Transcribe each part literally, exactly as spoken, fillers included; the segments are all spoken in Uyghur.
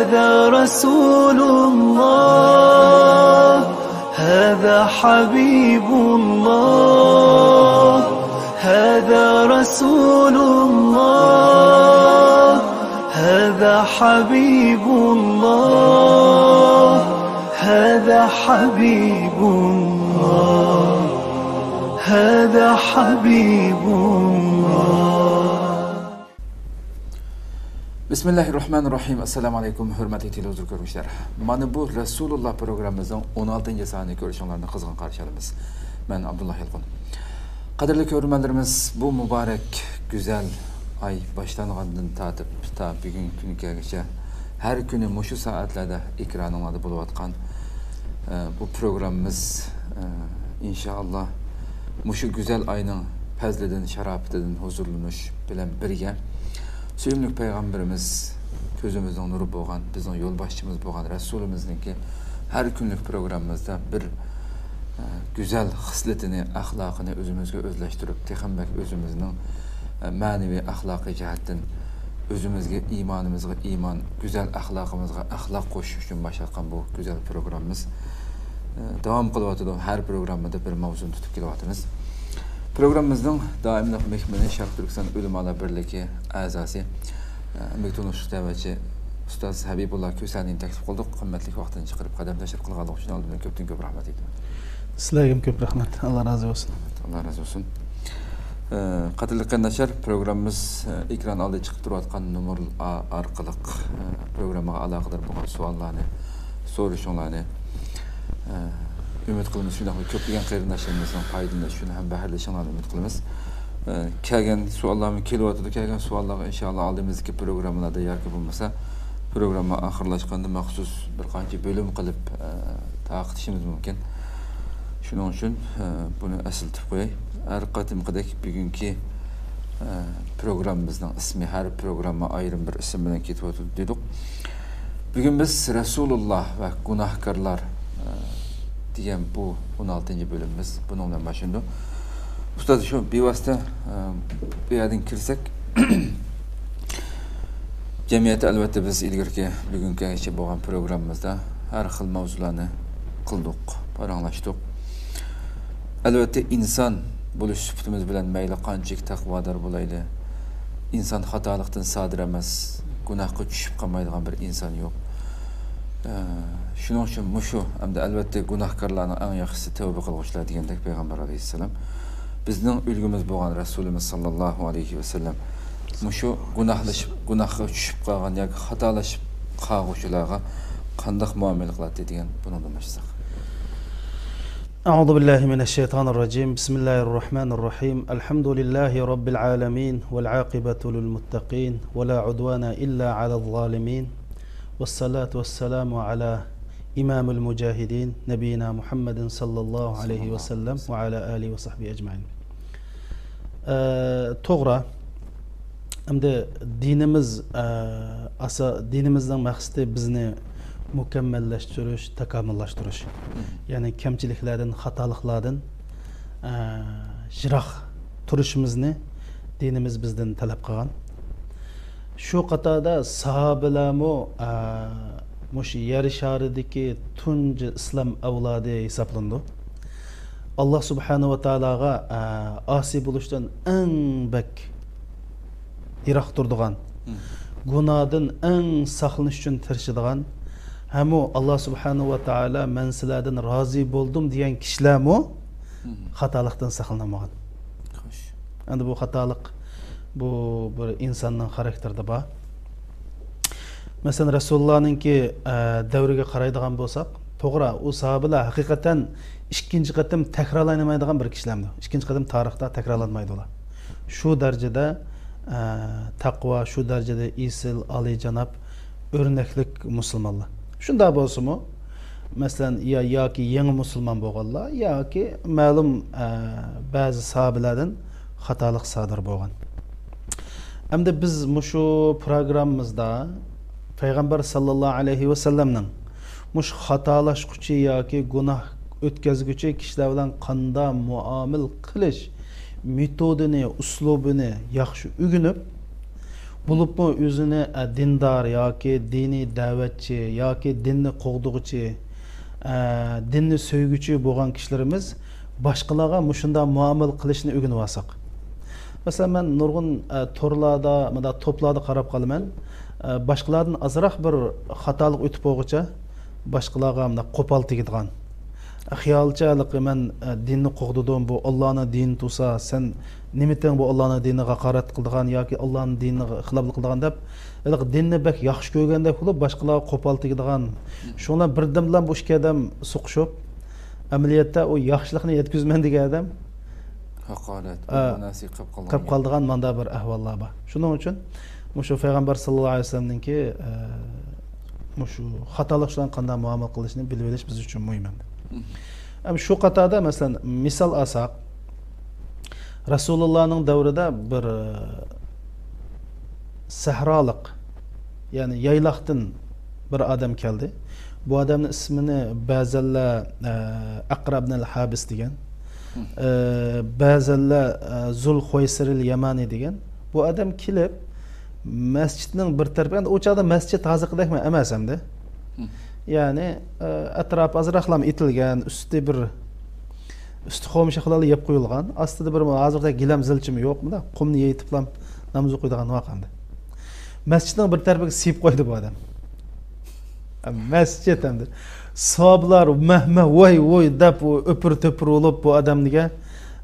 هذا رسول الله، هذا حبيب الله، هذا رسول الله، هذا حبيب الله، هذا حبيب الله، هذا حبيب الله. بىسمىللاھىرراھمانىرراھىم. ئەسسالامۇ ئەلەيكۇم، ھۆرمەتلىك تېلېۋىزور كۆرگۈچىلەر. مانا بۇ رەسۇلۇللا پروگراممىمىزنىڭ ئون ئالتىنچى سانىنى كۆرۈشۈڭلارنى قىزغىن قارشى ئالىمىز. مەن ئابدۇللا يالقۇن. قەدىرلىك كۆرۈرمەنلىرىمىز، بۇ مۇبارەك، گۈزەل ئاي باشلانغاندىن تارتىپ تا بۈگۈنكى كۈنگىچە ھەر كۈنى مۇشۇ سائەتلەردە ئېكرانىڭلاردا بولۇۋاتقان، ئە، بۇ پروگراممىمىز، ئە، ئىنشائاللا، مۇشۇ گۈزەل ئاينىڭ پەزلىدىن، شاراپىتىدىن ھۇزۇرلىنىش بىلەن بىرگە، سۆيۈملۈك پەيغەمبىرىمىز، كۆزىمىزنىڭ نۇرى بولغان، بىزنىڭ يولباشچىمىز بولغان رەسۇلىمىزنىڭكى ھەر كۈنلۈك پروگراممىمىزدا بىر، ئە، گۈزەل خىسلىتىنى، ئەخلاقىنى ئۆزىمىزگە ئۆزلەشتۈرۈپ، تېخىمۇ بەك ئۆزىمىزنىڭ، ئە، مەنىۋى، ئەخلاقىي جەھەتتىن ئۆزىمىزگە، ئىمانىمىزغا ئىمان، گۈزەل ئەخلاقىمىزغا ئەخلاق قوشۇش ئۈچۈن باشلاتقان بۇ گۈزەل پروگراممىمىز، ئە، داۋام قىلىۋاتىدۇ. ھەر پروگراممىدا بىر ماۋزۇنى تۇتۇپ كېلىۋاتىمىز. پروگراممىمىزنىڭ دائىملىق مېھمىنى شەرقىي تۈركىستان ئۆلىمالار بىرلىكى ئەزاسى، ئە، ئەمگەك تونۇشلۇق دەۋەتچى ئۇستاز ھەبىبۇللا كۆسەنىنى تەكلىپ قىلدۇق. قىممەتلىك ۋاقتىنى چىقىرىپ قەدەم تەشرىپ قىلغانلىقى ئۈچۈن ئالدىمدا كۆپتىن كۆپ رەھمەت ئېيتىمەن. سىلەرگىمۇ كۆپ رەھمەت. ئاللا رازى بولسۇن. ئاللا رازى بولسۇن. ئە، قەدىرلىك قېرىنداشلار، پروگراممىمىز، ئە، ئېكران ئالدىدا چىقىپ تۇرۇۋاتقان نومۇر ئا-، ئارقىلىق، ئە، پروگراممىغا ئالاقىدار بولغان سوئاللارنى، سورىشىڭلارنى، ئە، ئۈمىد قىلىمىز، شۇنداقلا كۆپلىگەن قېرىنداشلىرىمىزنىڭ پايدىلىنىشىنى ھەم بەھرىلىنىشىڭلارنى ئۈمىد قىلىمىز. ئە، كەلگەن سوئاللارمۇ كېلىۋاتىدۇ. كەلگەن سوئاللارغا ئىنشائاللا ئالدىمىزدىكى پروگراممىلاردا ياكى بولمىسا پروگرامما ئاخىرلاشقاندا مەخسۇس بىر قانچە بۆلۈم قىلىپ، ئە، تارقىتىشىمىز مۇمكىن. شۇنىڭ ئۈچۈن، ئە، بۇنى ئەسلىتىپ قوياي. ھەر قېتىمقىدەك بۈگۈنكى، ئە، پروگراممىمىزنىڭ ئىسمى، ھەر پروگرامما ئايرىم بىر ئىسىم بىلەن كېتىۋاتىدۇ دېدۇق. بۈگۈن بىز رەسۇلۇللا ۋە گۇناھكارلار، ئە، دېگەن بۇ ئون ئالتىنچى بۆلۈمىمىز بۇنىڭ بىلەن باشلىنىدۇ. ئۇستاز، شۇ بىۋاسىتە، ئە، بۇ يەردىن كىرسەك، جەمئىيەتتە، ئەلۋەتتە، بىز ئىلگىرىكى، بۈگۈنكىگىچە بولغان پروگراممىمىزدا ھەر خىل ماۋزۇلارنى قىلدۇق، پاراڭلاشتۇق. ئەلۋەتتە، ئىنسان بولۇش سۈپىتىمىز بىلەن مەيلى قانچىلىك تەقۋادار بولايلى، ئىنسان خاتالىقتىن سادىر ئەمەس، گۇناھقا چۈشۈپ قالمايدىغان بىر ئىنسان يوق. ئە، شۇنىڭ ئۈچۈن مۇشۇ، ھەمدە ئەلۋەتتە گۇناھكارلارنىڭ ئەڭ ياخشىسى تەۋبە قىلغۇچىلار دېگەندەك پەيغەمبەر ئەلەيھىسسالام. بىزنىڭ ئۈلگىمىز بولغان رەسۇلىمىز ساللاللاھۇ ئەلەيھى ۋەسەللەم مۇشۇ گۇناھلىشىپ، گۇناھقا چۈشۈپ قالغان ياكى خاتالىشىپ قالغۇچىلارغا قانداق مۇئامىلە قىلاتتى دېگەن بۇنىڭدىن باشلىساق. أعوذ بالله من الشيطان الرجيم. بسم الله الرحمن الرحيم. الحمد لله رب العالمين والعاقبة للمتقين ولا عدوان إلا على الظالمين والصلاة والسلام على إمام المجاهدين نبينا محمد صلى الله عليه وسلم وعلى آله وصحبه أجمعين. ئە، توغرا. ئەمدى دىنىمىز، ئە، ئاسا-، دىنىمىزنىڭ مەقسىتى بىزنى مۇكەممەللەشتۈرۈش، تاكامۇللاشتۇرۇش. مم. يەنى كەمچىلىكلەردىن، خاتالىقلاردىن، ئە، يىراق تۇرۇشىمىزنى دىنىمىز بىزدىن تەلەپ قىلغان. شۇ قاتاردا ساھابىلەرمۇ، ئە، مۇشۇ يەر شارىدىكى تۇنجى ئىسلام ئەۋلادى ھېسابلىنىدۇ. ئاللا سۇبھانەھۇ ۋە تائالاغا، ئە، ئاسىي بولۇشتىن ئەڭ بەك يىراق تۇرىدىغان، مم، گۇناھدىن ئەڭ ساقلىنىش ئۈچۈن تىرىشىدىغان، ھەمۇ ئاللا سۇبھانەھۇ ۋە تائالا «مەن سىلەردىن رازى بولدۇم» دېگەن كىشىلەرمۇ، مم، خاتالىقتىن ساقلىنالمىغان. خوش. ئەمدى بۇ خاتالىق، بۇ بىر ئىنساننىڭ خاراكتېرىدا بار. مەسىلەن، رەسۇلۇللانىڭكى، ئە، دەۋرىگە قارايدىغان بولساق، توغرا، ئۇ ساھابىلەر ھەقىقەتەن ئىككىنچى قېتىم تەكرارلانمايدىغان بىر كىشىلەرمۇ. ئىككىنچى قېتىم تارىختا تەكرارلانمايدۇ ئۇلار. شۇ دەرىجىدە، ئە، تەقۋا، شۇ دەرىجىدە ئېسىل، ئالىيجاناب، ئۆرنەكلىك مۇسۇلمانلار. شۇنداق بولسىمۇ، مەسىلەن، يا، ياكى يېڭى مۇسۇلمان بولغانلار، ياكى مەلۇم، ئە، بەزى ساھابىلەردىن خاتالىق سادىر بولغان. ئەمدى بىز مۇشۇ پروگراممىمىزدا پەيغەمبەر ساللاللاھۇ ئەلەيھى ۋەسەللەمنىڭ مۇشۇ خاتالاشقۇچى ياكى گۇناھ ئۆتكەزگۈچى كىشىلەر بىلەن قانداق مۇئامىلە قىلىش مېتودىنى، ئۇسلۇبىنى ياخشى ئۆگىنىپ، بولۇپمۇ ئۆزىنى، ئە، دىندار ياكى دىنىي دەۋەتچى ياكى دىننى قوغدىغۇچى، ئە، دىننى سۆيگۈچى بولغان كىشىلىرىمىز باشقىلارغا مۇشۇنداق مۇئامىلە قىلىشنى ئۆگىنىۋالساق. مەسىلەن، مەن نۇرغۇن، ئە، تورلاردا، مۇنداق توپلاردا قاراپ قالىمەن. ئە، باشقىلاردىن ئازراق بىر خاتالىق ئۆتۈپ بولغۇچە، باشقىلارغا مۇنداق قوپال تېگىدىغان. خىيالىچە ھېلىقى مەن، ئە، دىننى قوغدىدىم، بۇ ئاللانىڭ دىنى تۇرسا، سەن نېمىتىڭ بۇ ئاللانىڭ دىنىغا ھاقارەت قىلىدىغان ياكى ئاللانىڭ دىنىغا خىلاپلىق قىلىدىغان دەپ، ھېلىقى دىننى بەك ياخشى كۆرگەندەك بولۇپ، باشقىلارغا قوپال تېگىدىغان. شۇنىڭ بىلەن بىردىنلا بۇ ئىككى ئادەم سوقۇشۇپ، ئەمەلىيەتتە ئۇ ياخشىلىقنى يەتكۈزىمەن دېگەن ئادەم ھاقارەت، ئە، بۇ نەرسىگە قېلىپ قالغان قېلىپ گەپ. قالىدىغان ماندا بىر ئەھۋاللار بار. شۇنىڭ ئۈچۈن مۇشۇ پەيغەمبەر ساللاللاھۇ ئەلەيھى ۋەسەللەمنىڭكى، ئە، مۇشۇ خاتالىق بىلەن قانداق مۇئامىلە قىلىشنى بىلىۋېلىش بىز ئۈچۈن مۇھىم ئەمدى. مم. ئەم، شۇ قاتاردا، مەسىلەن، مىسال ئالساق، رەسۇلۇللانىڭ دەۋرىدە بىر، ئە، سەھرالىق، يەنى يايلاقتىن بىر ئادەم كەلدى. بۇ ئادەمنىڭ ئىسمىنى بەزەنلەر، ئە، ئەقرەبنىل ھابىس دېگەن. مم. ئە، بەزەنلەر، ئە، زۇل خۇۋەيسىرىل يەمانى دېگەن. بۇ ئادەم كېلىپ، مەسچىتنىڭ بىر تەرىپى، ئەمدى ئۇ چاغدا مەسچىت ھازىرقىدەكمۇ ئەمەس ئەمدى. مم. يەنى، ئە، ئەتراپى ئازراقلام ئېتىلگەن، ئۈستى بىر، ئۈستى خۇمشى خىلال يەپ قويۇلغان، ئاستىدا بىر ھازىرقىدەك گىلەم زىلچىمۇ يوق، مۇنداق قۇمنى يېيىتىپلام ناماز ئوقۇيدىغان ۋاقىت ئەمدى. مەسچىتنىڭ بىر تەرىپىگە سىيىپ قويدى بۇ ئادەم. مەسچىت ئەمدى. ساھابىلار مەھ، مەھ، ۋاي، ۋوي دەپ، ئۇ ئۆپۈر تۆپۈر بولۇپ، بۇ ئادەمگە،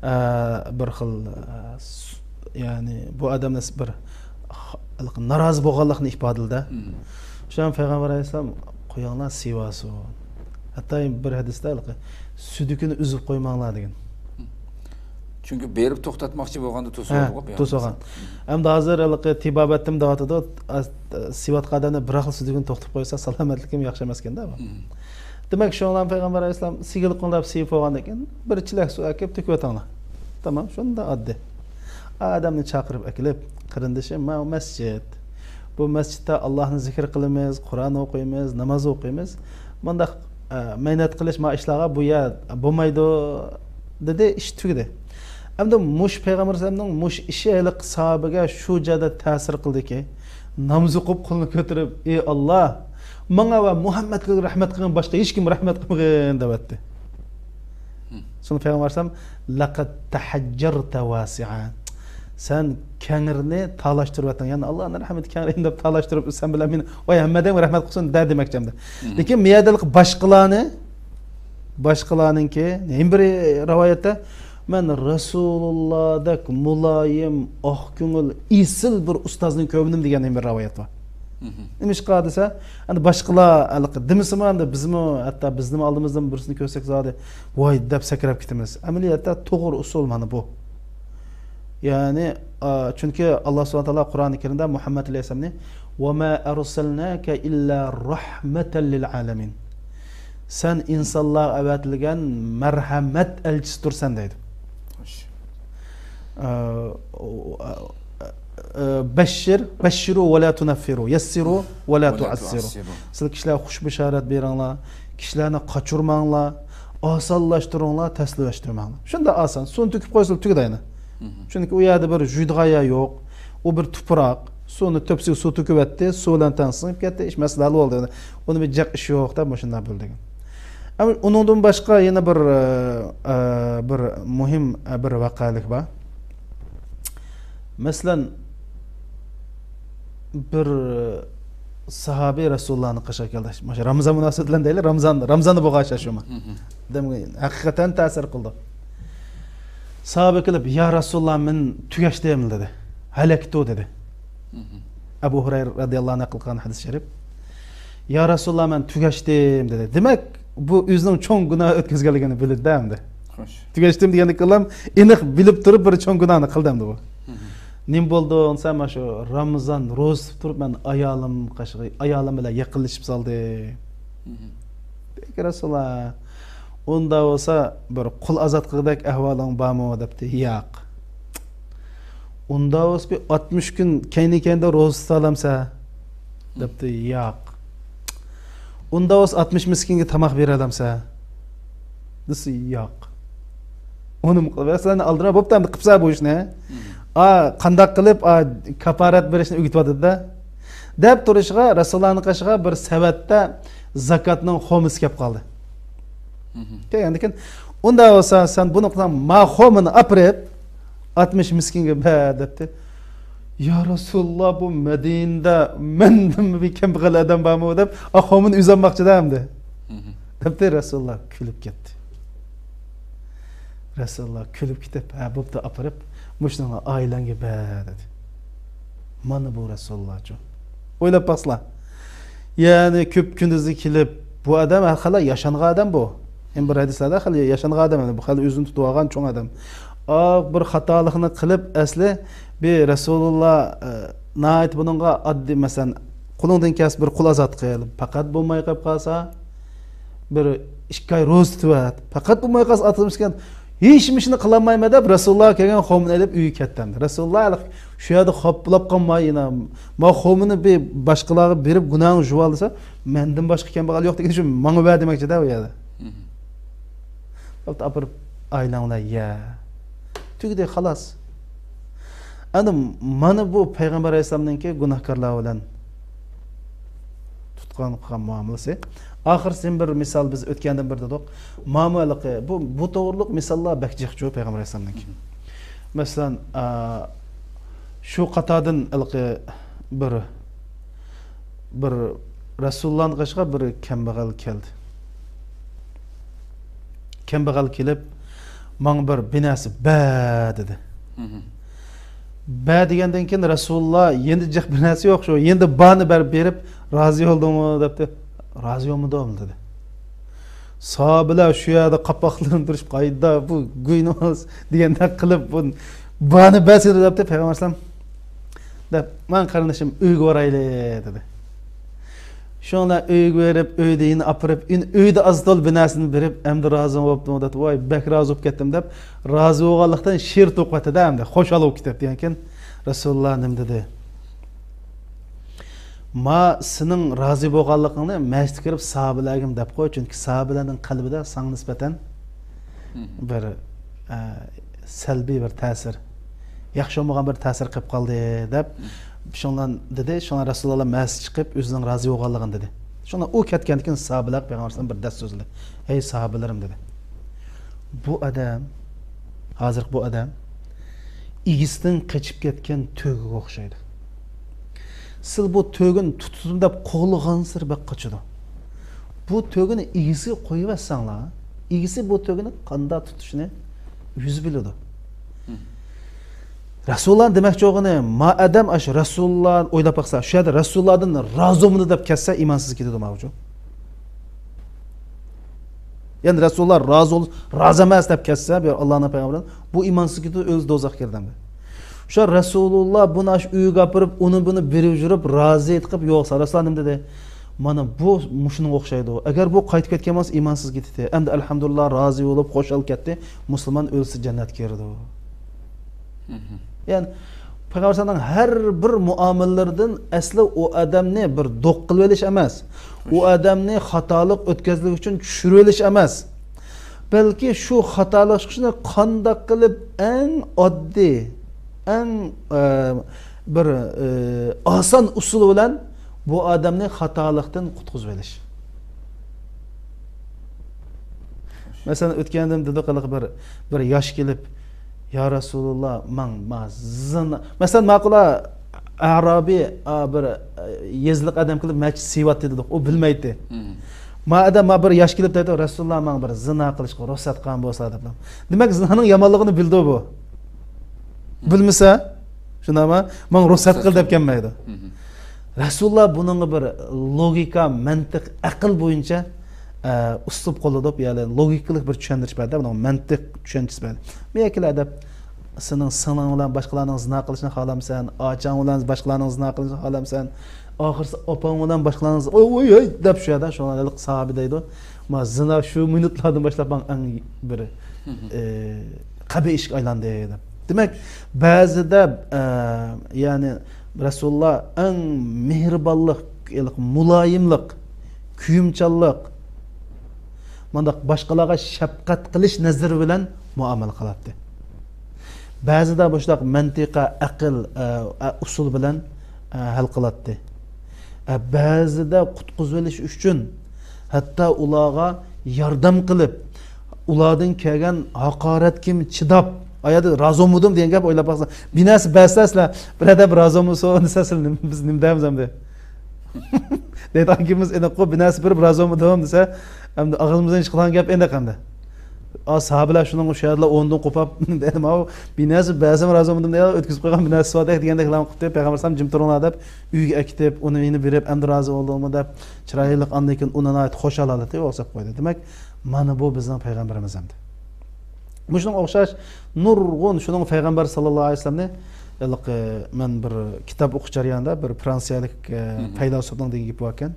ئە، بىر خىل، ئە، س-، يەنى بۇ ئادەمنى بىر خ-، نارازى بولغانلىقىنى ئىپادىلىدى. مم. شۇڭا پەيغەمبەر ئەلەيھىسسالام، «قويۇڭلار، سىيىۋالسۇن.» ھەتتا بىر ھەدىستە، «سۈدۈكىنى ئۈزۈپ قويماڭلار» دېگەن. چۈنكى بېرىپ توختاتماقچى بولغاندا ھە، توسۇۋالغان. توسۇۋالغان. ئەمدى ھازىر ھېلىقى تېبابەتتىم دەۋاتىدۇ، ئاز-، سىيىۋاتقان ئادەمنى بىراقلا سۈدۈكىنى توختىتىپ قويسا، سالامەتلىكىم ياخشى ئەمەسكەن-دە بۇ. مم. دېمەك، شۇڭا پەيغەمبەر ئەلەيھىسسالام سىگىلقىڭ دەپ سىيىپ بولغاندىن كېيىن، بىر چېلەك سۇ ئەكىپ تۆكۈۋېتىڭلار. تامام، شۇنداق ئاددىي. ئادەمنى چاقىرىپ ئەكېلىپ، «قېرىندىشىم، ماۋۇ مەسچىت. بۇ مەسچىتتە ئاللاھنى زىكىر قىلىمىز، قۇرئان ئوقۇيمىز، ناماز ئوقۇيمىز. مۇنداق، ئە، مەينەت قىلىش، ما ئىشلارغا بۇ يەر بولمايدۇ» دېدى، ئىش تۈگىدى. ئەمدى مۇشۇ پەيغەمبەر ئەلەيھىسسالامنىڭ مۇشۇ ئىشى ھېلىقى ساھابىگە شۇ جادا تەسىر قىلدىكى، ناماز ئوقۇپ قولىنى كۆتۈرۈپ، «ئى ئاللا، ماڭا ۋە مۇھەممەدكە رەھمەت قىلغىن، باشقا ھېچكىمگە رەھمەت قىلمىغىن» دەۋەتتى. شۇڭا پەيغەمبەر ئەلەيھىسسالام، «لەقەد تەھەججەرتە ۋاسىئا.» سەن كەڭرىنى تالاشتۇرۇۋەتتىڭ. يەنى، «ئاللانىڭ رەھمىتى كەڭرى» دەپ تالاشتۇرۇپ، سەن بىلەن مېنى، «ۋاي، ھەممە ئادەمگە رەھمەت قىلسۇن» دە دېمەكچى ئەمدى. لېكىن مۇ يەردە باشقىلارنى، باشقىلارنىڭكى، يەنە بىر رىۋايەتتە، «مەن رەسۇلۇللادەك مۇلايىم، ئاق كۆڭۈل، ئېسىل بىر ئۇستازنى كۆرمىدىم» دېگەن يەنە بىر رىۋايەت بار. نېمىشقا دېسە، ئەمدى باشقىلار ھېلىقى دېمىسىمۇ، ئەمدى بىزمۇ، ھەتتا بىزنىمۇ ئالدىمىزدىن بىرسىنى كۆرسەك زادى، «ۋاي» دەپ سەكرەپ كېتىمىز. ئەمەلىيەتتە توغرا ئۇسۇل مانا بۇ. يەنى، ئا، چۈنكى ئاللا سۇبھانەھۇ ۋە تائالا قۇرئانى كەرىمدە مۇھەممەد ئەلەيھىسسالامنى، «ۋە ما ئەرسەلناكە ئىللا رەھمەتەن لىل ئالەمىن.» سەن ئىنسانلارغا ئەۋەتىلگەن مەرھەمەت ئەلچىسىدۇرسەن دەيدۇ. خوش. ئە، ئە، ئە، بەششىر، بەششىرۇ ۋە لا تۇنەففىرۇ، يەسسىرۇ ۋە لا تۇئەسسىرۇ. سىلەر كىشىلەرگە خۇش بۇشارەت بېرىڭلار، كىشىلەرنى قاچۇرماڭلار، ئاسانلاشتۇرۇڭلار، تەسلىملەشتۈرمەڭلار. شۇنداق ئاسان، سۇنى تۆكۈپ قويسىلا تۈگىدى ئەنە. چۈنكى ئۇ يەردە بىر يۇيىدىغان يەر يوق، ئۇ بىر تۇپراق، سۇنى تۆپىسىگە سۇ تۆكۈۋەتتى، سۇ بىلەن تەڭ سىڭىپ كەتتى، ئىش مەسىلە ھەل بولدى. ئۇنى بىر جىق ئىش يوق دەپ مۇشۇنداق بىلدۈرگەن. ئەمما ئۇنىڭدىن باشقا يەنە بىر، ئە، بىر مۇھىم، ئە، بىر ۋەقەلىك بار. مەسىلەن، بىر ساھابىي رەسۇلۇللانىڭ قېشىغا كەلدى. مۇشۇ رامىزان مۇناسىۋىتى بىلەن دەيلى، رامىزان، رامىزاندا بولغان ئىش شۇمۇ. دېمەك، ھەقىقەتەن تەسىر قىلدى. ساھابە كېلىپ، «يا رەسۇلۇللا، مەن تۈگەشتىم» دېدى. «ھەلەكتۇ» دېدى. ئەبۇ ھۇرەيرە رەزىياللاھۇ ئەنھۇ نەقىل قىلغان ھەدىس شەرىپ. «يا رەسۇلۇللا، مەن تۈگەشتىم» دېدى. دېمەك، بۇ ئۆزىنىڭ چوڭ گۇناھ ئۆتكۈزگەنلىكىنى بىلدى ئەمدى. خوش. تۈگەشتىم دېگەندىن كېيىنلا ئېنىق بىلىپ تۇرۇپ بىر چوڭ گۇناھنى قىلدى ئەمدى بۇ. نېمە بولدۇڭ دېسە، مانا شۇ رامىزان روزا تۇتۇپ تۇرۇپ، مەن ئايالىم قېشىغا، ئايالىم بىلەن يېقىنلىشىپ سالدىم. دېدى، رەسۇلۇللا، ئۇنداق بولسا بىر قۇل ئازاد قىلغۇدەك ئەھۋالىڭ بارمۇ دەپتۇ. ياق. ئۇنداق بولسا بىر ئاتمىش كۈن كەينى كەينىدە روزا تۇتالامسەن دەپتۇ. ياق. ئۇنداق بولسا ئاتمىش مىسكىنگە تاماق بېرەلەمسەن دېسە، ياق. ئۇنىمۇ قىلىپ، سىلەرنى ئالدىراپ بوپتۇ ئەمدى، قىپسا بۇ ئىشنى. ئا، قانداق قىلىپ، ئا، كاپارەت بېرىشنى ئۆگىتىۋاتىدۇ-دە. دەپ تۇرۇشىغا رەسۇلۇللانىڭ قېشىغا بىر سەۋەتتە زاكاتنىڭ خومىسى كەپ قالدى. كەلگەندىن كېيىن، ئۇنداق بولسا، سەن بۇنى قىلساڭ، ما خومىنى ئاپىرىپ، ئاتمىش مىسكىنگە بەر، دەپتۇ. يا رەسۇلۇللا، بۇ مەدىنىدە مەندىنمۇ بىر كەمبەغەل ئادەم بارمۇ؟ دەپ، ئا، خومىنى ئۆزى ئالماقچىدە ئەمدى. دەپتۇ، رەسۇلۇللا كۈلۈپ كەتتى. رەسۇلۇللا كۈلۈپ كېتىپ، ھە، بوپتۇ، ئاپىرىپ، مۇشۇنىڭغا ئائىلەڭگە بەر، دېدى. مانا بۇ رەسۇلۇللاچۇ. ئويلاپ باقسىلا. يەنى كۆپ كۈندۈزى كېلىپ، بۇ ئادەم ھەر خىل ياشانغان ئادەم بۇ. يەنە بىر ھەدىسلەردە خېلى ياشانغان ئادەم، يەنى بۇ خېلى ئۆزىنى تۇتۇۋالغان چوڭ ئادەم. ئا، بىر خاتالىقنى قىلىپ، ئەسلى بىر رەسۇلۇللا، ئە، ناھايىتى بۇنىڭغا ئاددىي، مەسىلەن، قولۇڭدىن كەلسە بىر قۇل ئازاد قىل، پەقەت بولماي قېلىپ قالسا، بىر ئىككى ئاي روزا تۇتۇۋەت. پەقەت بولماي قالسا، ئاتىمىز ئىكەن، ھېچ ئىشنى قىلالمايمەن دەپ، رەسۇلۇللاغا كەلگەن خومىنى ئېلىپ ئۆيگە كەتتى ئەمدى. رەسۇلۇللا ھېلىقى شۇ يەردە خاپا بولۇپ قالماي، يەنە، ما خومىنى بىر باشقىلارغا بېرىپ گۇناھىڭنى يۇۋال دېسە، مەندىن باشقا كەمبەغەل يوق دېگەن شۇ ماڭا بەر دېمەكچىدە ئۇ يەردە. ئاپىرىپ ئائىلەڭ بىلەن يە. تۈگىدى، خالاس. ئەمدى مانا بۇ پەيغەمبەر ئەلەيھىسسالامنىڭكى گۇناھكارلار بىلەن تۇتقان قىلغان مۇئامىلىسى. ئاخىرسى بىر مىسال، بىز ئۆتكەندىن بىر دېدۇق. مانا ھېلىقى، بۇ، بۇ توغرۇلۇق مىساللار بەك جىقچۇ پەيغەمبەر ئەلەيھىسسالامنىڭكى. مەسىلەن، ئا، شۇ قاتاردىن ھېلىقى بىر، بىر رەسۇلۇللانىڭ قېشىغا بىر كەمبەغەل كەلدى. كەمبەغەل كېلىپ، ماڭا بىر، بىر نەرسە بەر دېدى. بەر دېگەندىن كېيىن رەسۇلۇللا يەنە جىق بىر نەرسە يوق، شۇ يەنە بارنى بەرىپ بېرىپ، رازى بولدۇڭمۇ دەپتۇ. رازى بولمىدىم دېدى. ساھابىلەر شۇ يەردە قاپاقلىرىنى تۈرۈشۈپ، قايدا بۇ گۇينىڭىز دېگەندەك قىلىپ، بۇ بارنى بەرسىلە دەپتۇ پەيغەمبەر ئەلەيھىسسالام. دەپ، ماڭ قېرىندىشىم، ئۆيگە بارايلى دېدى. شۇڭلار ئۆيگە بېرىپ، ئۆيدە يەنە ئاپىرىپ، يەنە ئۆيدە ئاز تولا بىر نەرسىنى بېرىپ، ئەمدى رازى بوپتۇ دەپ، ۋاي، بەك رازى بولۇپ كەتتىم دەپ، رازى بولغانلىقتىن شېرىن توقۇۋەتتى-دە ئەمدى، خۇشال بولۇپ كېتىپ دېگەنكىن، رەسۇلۇللا نېمە دېدى؟ ما سېنىڭ رازى بولغانلىقىڭنى مەسچىتكە كىرىپ ساھابىلەرگىمۇ دەپ قوي، چۈنكى ساھابىلەرنىڭ قەلبىدە ساڭا نىسبەتەن بىر، ئە، سەلبىي بىر تەسىر، ياخشى بولمىغان بىر تەسىر قېلىپ قالدى دەپ، شۇڭلار دېدى. شۇڭا رەسۇلۇللا مەسچىتكە چىقىپ ئۆزىنىڭ رازى بولغانلىقىنى دېدى. شۇڭا ئۇ كەتكەندىن كېيىن ساھابىلەر پەيغەمبەر ئەلەيھىسسالام بىر دەس سۆزلىدى. ھەي ساھابىلىرىم دېدى. بۇ ئادەم، ھازىرقى بۇ ئادەم ئىگىسىدىن قېچىپ كەتكەن تۆگىگە ئوخشايدۇ. سىل بۇ تۆگىنى تۇتتۇم دەپ قوغلىغانسېرى بەك قاچىدۇ. بۇ تۆگىنى ئىگىسىگە قويۇۋەتسەڭلار، ئىگىسى بۇ تۆگىنى قانداق تۇتۇشنى ئۆزى بىلىدۇ. رەسۇلۇللا دېمەكچى بولغىنى، ما ئادەم ئاشۇ رەسۇلۇللا ئويلاپ باقسا، شۇ يەردە رەسۇلۇللادىن رازى بولمىدى دەپ كەتسە، ئىمانسىز كېتىدۇ ماۋۇچۇ. يەنى رەسۇلۇللا رازى بول-، رازى ئەمەس دەپ كەتسە، بۇ ئاللانىڭ پەيغەمبىرى، بۇ ئىمانسىز كېتىدۇ، ئۆزى دوزاخقا كىرىدۇ ئەمدى. شۇ رەسۇلۇللا بۇنى ئاشۇ ئۆيگە ئاپىرىپ، ئۇنى بۇنى بېرىۋېرىپ، رازى قىلىپ يوقسا، رەسۇلۇللا نېمە دېدى؟ مانا بۇ مۇشۇنىڭغا ئوخشايدۇ. ئەگەر بۇ قايتىپ كەتكەن بولسا، ئىمانسىز كېتىدۇ. ئەمدى ئەلھەمدۇلىللا، رازى بولۇپ، خۇشال كەتتى. مۇسۇلمان ئۆلسە جەننەتكە كىرىدۇ. يەنى پەيغەمبەر ئەلەيھىسسالامنىڭ ھەر بىر مۇئامىلىلىرىدىن ئەسلى ئۇ ئادەمنى بىر دوق قىلىۋېلىش ئەمەس، ئۇ ئادەمنى خاتالىق ئۆتكەزلىك ئۈچۈن چۈشۈرۈۋېلىش ئەمەس، بەلكى شۇ خاتالىق چىقىشىنى قانداق قىلىپ ئەڭ ئاددىي، ئەڭ، ئە، بىر، ئە، ئاسان ئۇسۇل بىلەن بۇ ئادەمنى خاتالىقتىن قۇتقۇزۇۋېلىش. مەسىلەن، ئۆتكەندىن دېدۇق، ھېلىقى بىر، بىر ياش كېلىپ، يا رەسۇلۇللا، ماڭ، ما، زىنا. مەسىلەن، ماقۇلا ئەرابىي، ئا، بىر، ئە، يېزىلىق ئادەم كېلىپ، مەچىت سىۋاتتى دېدۇق، ئۇ بىلمەيتتى. ما ئادەم، ما بىر ياش كېلىپ دەيدۇ، رەسۇلۇللا، ماڭ بىر زىنا قىلىشقا رۇخسەت قىلغان بولسا دەپ. دېمەك، زىنانىڭ يامانلىقىنى بىلىدۇ بۇ. بىلمىسە، شۇنداقمۇ؟ ماڭ رۇخسەت قىل دەپ كەلمەيدۇ. رەسۇلۇللا بۇنىڭغا بىر لوگىكا، مەنتىق، ئەقىل بويىچە، ئە، ئۇسلۇب قوللىدۇپ، يەنى لوگىكىلىق بىر چۈشەندۈرۈش بەردى، بۇنىڭغا مەنتىق چۈشەنچىسى بەردى. مەيەكىلەر دەپ، سېنىڭ سىڭلىڭ بىلەن باشقىلارنىڭ زىنا قىلىشىنى خالامسەن، ئاچاڭ بىلەن باشقىلارنىڭ زىنا قىلىشىنى خالامسەن، ئاخىرسى ئاپاڭ بىلەن باشقىلارنىڭ زىنا، ۋوي، ۋوي، ۋوي دەپ شۇ يەردە، شۇڭا ھېلىقى ساھابە دەيدۇ، ما زىنا شۇ مىنۇتلاردىن باشلاپ ماڭا ئەڭ بىر، ئە، قەبىھ ئىشقا ئايلاندى دەپ. دېمەك، بەزىدە، ئە، يەنى رەسۇلۇللا ئەڭ مېھرىبانلىق، مۇلايىملىق، كۆيۈمچانلىق، مۇنداق باشقىلارغا شەپقەت قىلىش نەزىرى بىلەن مۇئامىلە قىلاتتى. بەزىدە مۇشۇنداق مەنتىقە، ئەقىل، ئە، ئە، ئۇسۇل بىلەن، ئە، ھەل قىلاتتى. ئە، بەزىدە قۇتقۇزۇۋېلىش ئۈچۈن ھەتتا ئۇلارغا ياردەم قىلىپ، ئۇلاردىن كەلگەن ھاقارەتكىمۇ چىداپ، ئايادا رازى بولمىدىم دېگەن گەپ ئويلاپ باقسا، بىر نەرسە بەرسە سىلەر، بىر ئادەم رازى بولمىسۇن دېسە، سىلەر نېمە، بىز نېمە دەيمىز ئەمدى؟ دەيدىغان گېپىمىز ئېنىققۇ، بىر نەرسە بېرىپ رازى بولمىدىم دېسە، ئەمدى ئاغزىمىزدىن چىقىدىغان گەپ ئېنىق ئەمدى. ئا، ساھابىلەر شۇنىڭ ئوخشايدىلا ئورنىدىن قوپاپ، دېدىم، ئاۋۇ، بىر نەرسە بەرسەم رازى بولمىدىم دەيدۇ، ئۆتكۈزۈپ قويغان بىر نەرسىسى باردەك دېگەندەك لام قىپتۇ. پەيغەمبەر ئەلەيھىسسالام جىم تۇرۇڭلار دەپ، ئۆيگە ئەكېتىپ، ئۇنى يەنە بېرىپ، ئەمدى رازى بولدۇڭمۇ دەپ، چىرايلىق، ئاندىن كېيىن ئۇنى ناھايىتى خۇشال ھالەتتە يوقلاپ قويدى. دېمەك، مانا بۇ بىزنىڭ پەيغەمبىرىمىز ئەمدى. مۇشۇنىڭغا ئوخشاش نۇرغۇن شۇنىڭ پەيغەمبەر ساللاللاھۇ ئەلەيھى ۋەسەللەمنى، ھېلىقى مەن بىر كىتاب ئوقۇش جەريانىدا بىر فرانسىيەلىك، ئە، مھم. پەيلاسوپنىڭ دېگەن گېپى باركەن.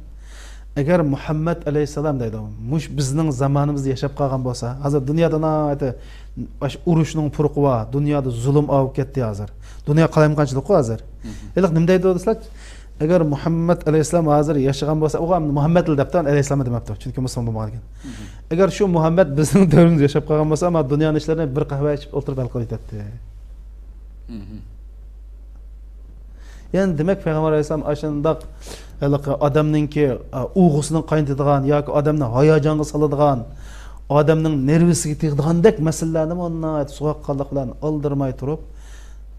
ئەگەر مۇھەممەد ئەلەيھىسسالام دەيدۇ، مۇش بىزنىڭ زامانىمىزدا ياشاپ قالغان بولسا، ھازىر دۇنيادا ناھايىتى ئاشۇ ئۇرۇشنىڭ پۇرىقى بار، دۇنيادا زۇلۇم ئاۋۇپ كەتتى ھازىر. دۇنيا قالايمىقانچىلىققۇ ھازىر. مھم. ھېلىقى نېمە دەيدۇ دېسىلەر، ئەگەر مۇھەممەد ئەلەيھىسسالام ھازىر ياشىغان بولسا، ئۇغا مۇھەممەدلا دەپتۇ، ئەلەيھىسسالام دېمەپتۇ، چۈنكى مۇسۇلمان بولمىغان ئىكەن. مھم. ئەگەر شۇ مۇھەممەد بىزنىڭ دەۋرىمىزدە ياشاپ قالغان بولسا، ئەمما دۇنيانىڭ ئىشلىرىنى بىر قەھۋە ئىچىپ ئولتۇرۇپ ھەل قىلىۋېتەتتى. مھم. يەنى دېمەك، پەيغەمبەر ئەلەيھىسسالام ئاشۇنداق ھېلىقى ئادەمنىڭكى، ئە، ئۇۋىسىنى قاينىتىدىغان ياكى ئادەمنى ھاياجانغا سالىدىغان، ئادەمنىڭ نېرۋىسىگە تېگىدىغاندەك مەسىلىلەرنىمۇ ناھايىتى سوغۇققانلىق بىلەن ئالدىرىماي تۇرۇپ،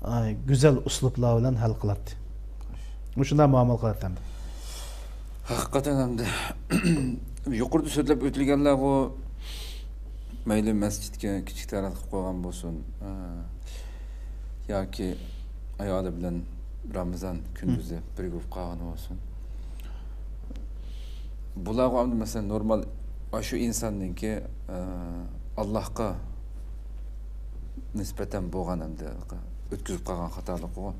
ئاي، گۈزەل ئۇسلۇبلار بىلەن ھەل قىلاتتى. مۇشۇنداق مۇئامىلە قىلاتتى ئەمدى. ھەقىقەتەن ئەمدى يۇقىرىدا سۆزلەپ ئۆتۈلگەنلەرغۇ، مەيلى مەسچىتكە كىچىك تەرەت قىلىپ قويغان بولسۇن، ئە، ياكى ئايالى بىلەن رامىزان كۈندۈزى بىرگە بولۇپ قالغىنى بولسۇن. بۇلارغۇ ئەمدى مەسىلەن نورمال ئاشۇ ئىنساننىڭكى، ئە، ئاللاھقا نىسبەتەن بولغان ئەمدى ئۆتكۈزۈپ قالغان خاتالىقىغۇ.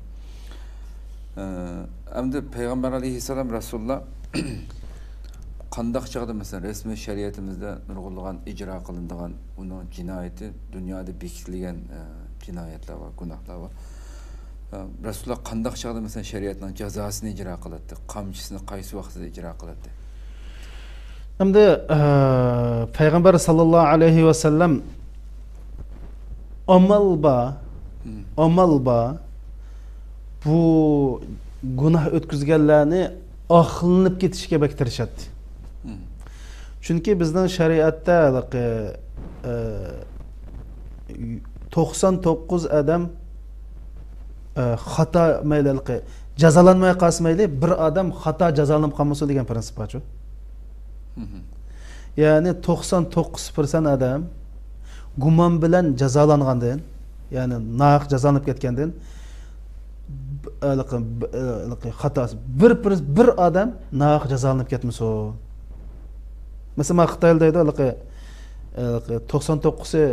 ئە، ئەمدى پەيغەمبەر ئەلەيھىسسالام رەسۇلۇللا قانداق چاغدا، مەسىلەن، رەسمىي شەرىئىتىمىزدە نۇرغۇنلىغان ئىجرا قىلىنىدىغان ئۇنىڭ جىنايىتى، دۇنيادا بېكىتىلگەن، ئە، جىنايەتلەر بار، گۇناھلار بار. ئە، رەسۇلۇللا قانداق چاغدا، مەسىلەن، شەرىئەتنىڭ جازاسىنى ئىجرا قىلاتتى؟ قامچىسىنى قايسى ۋاقتىدا ئىجرا قىلاتتى؟ ئەمدى، ئە، پەيغەمبەر ساللاللاھۇ ئەلەيھى ۋەسەللەم ئامال بار، مم. ئامال بار، بۇ گۇناھ ئۆتكۈزگەنلەرنى ئاقلىنىپ كېتىشكە بەك تىرىشاتتى. مم. چۈنكى بىزنىڭ شەرىئەتتە ھېلىقى، ئە، توقسان توققۇز ئادەم، ئە، خاتا، مەيلى ھېلىقى جازالانماي قالسا مەيلى، بىر ئادەم خاتا جازالىنىپ قالمىسۇن دېگەن پىرىنسىپ بارچۇ. مم. يەنى توقسان توققۇز پىرسەنت ئادەم گۇمان بىلەن جازالانغاندىن، يەنى ناھەق جازالىنىپ كەتكەندىن، ب-، ھېلىقى، ب-، ھېلىقى خاتاسى بىر، بىر، بىر ئادەم ناھەق جازالىنىپ كەتمىسۇن. مەسىلەن، مانا خىتايلار دەيدۇ، ھېلىقى، ھېلىقى توقسان توققۇزى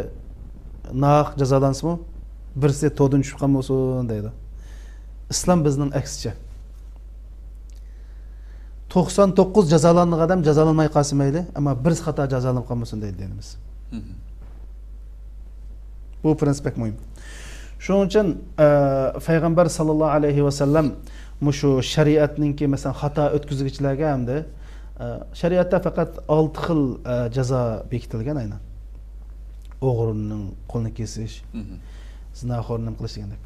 ناھەق جازالانسىمۇ، بىرسى توردىن چۈشۈپ قالمىسۇن دەيدۇ. ئىسلام بىزنىڭ ئەكسىچە. توقسان توققۇز جازالانغان ئادەم جازالانماي قالسا مەيلى، ئەمما بىرسى خاتا جازالىنىپ قالمىسۇن دەيدۇ دىنىمىز. مم. بۇ پىرىنسىپ بەك مۇھىم. شۇنىڭ ئۈچۈن، ئە، پەيغەمبەر ساللاللاھۇ ئەلەيھى ۋەسەللەم مۇشۇ شەرىئەتنىڭكى، مەسىلەن، خاتا ئۆتكۈزگۈچىلەرگە ئەمدى، ئە، شەرىئەتتە پەقەت ئالتە خىل، ئە، جازا بېكىتىلگەن ئەينەن. ئوغرىنىڭ قولىنى كېسىش، مم. زىناخورنى نېمە قىلىش دېگەندەك.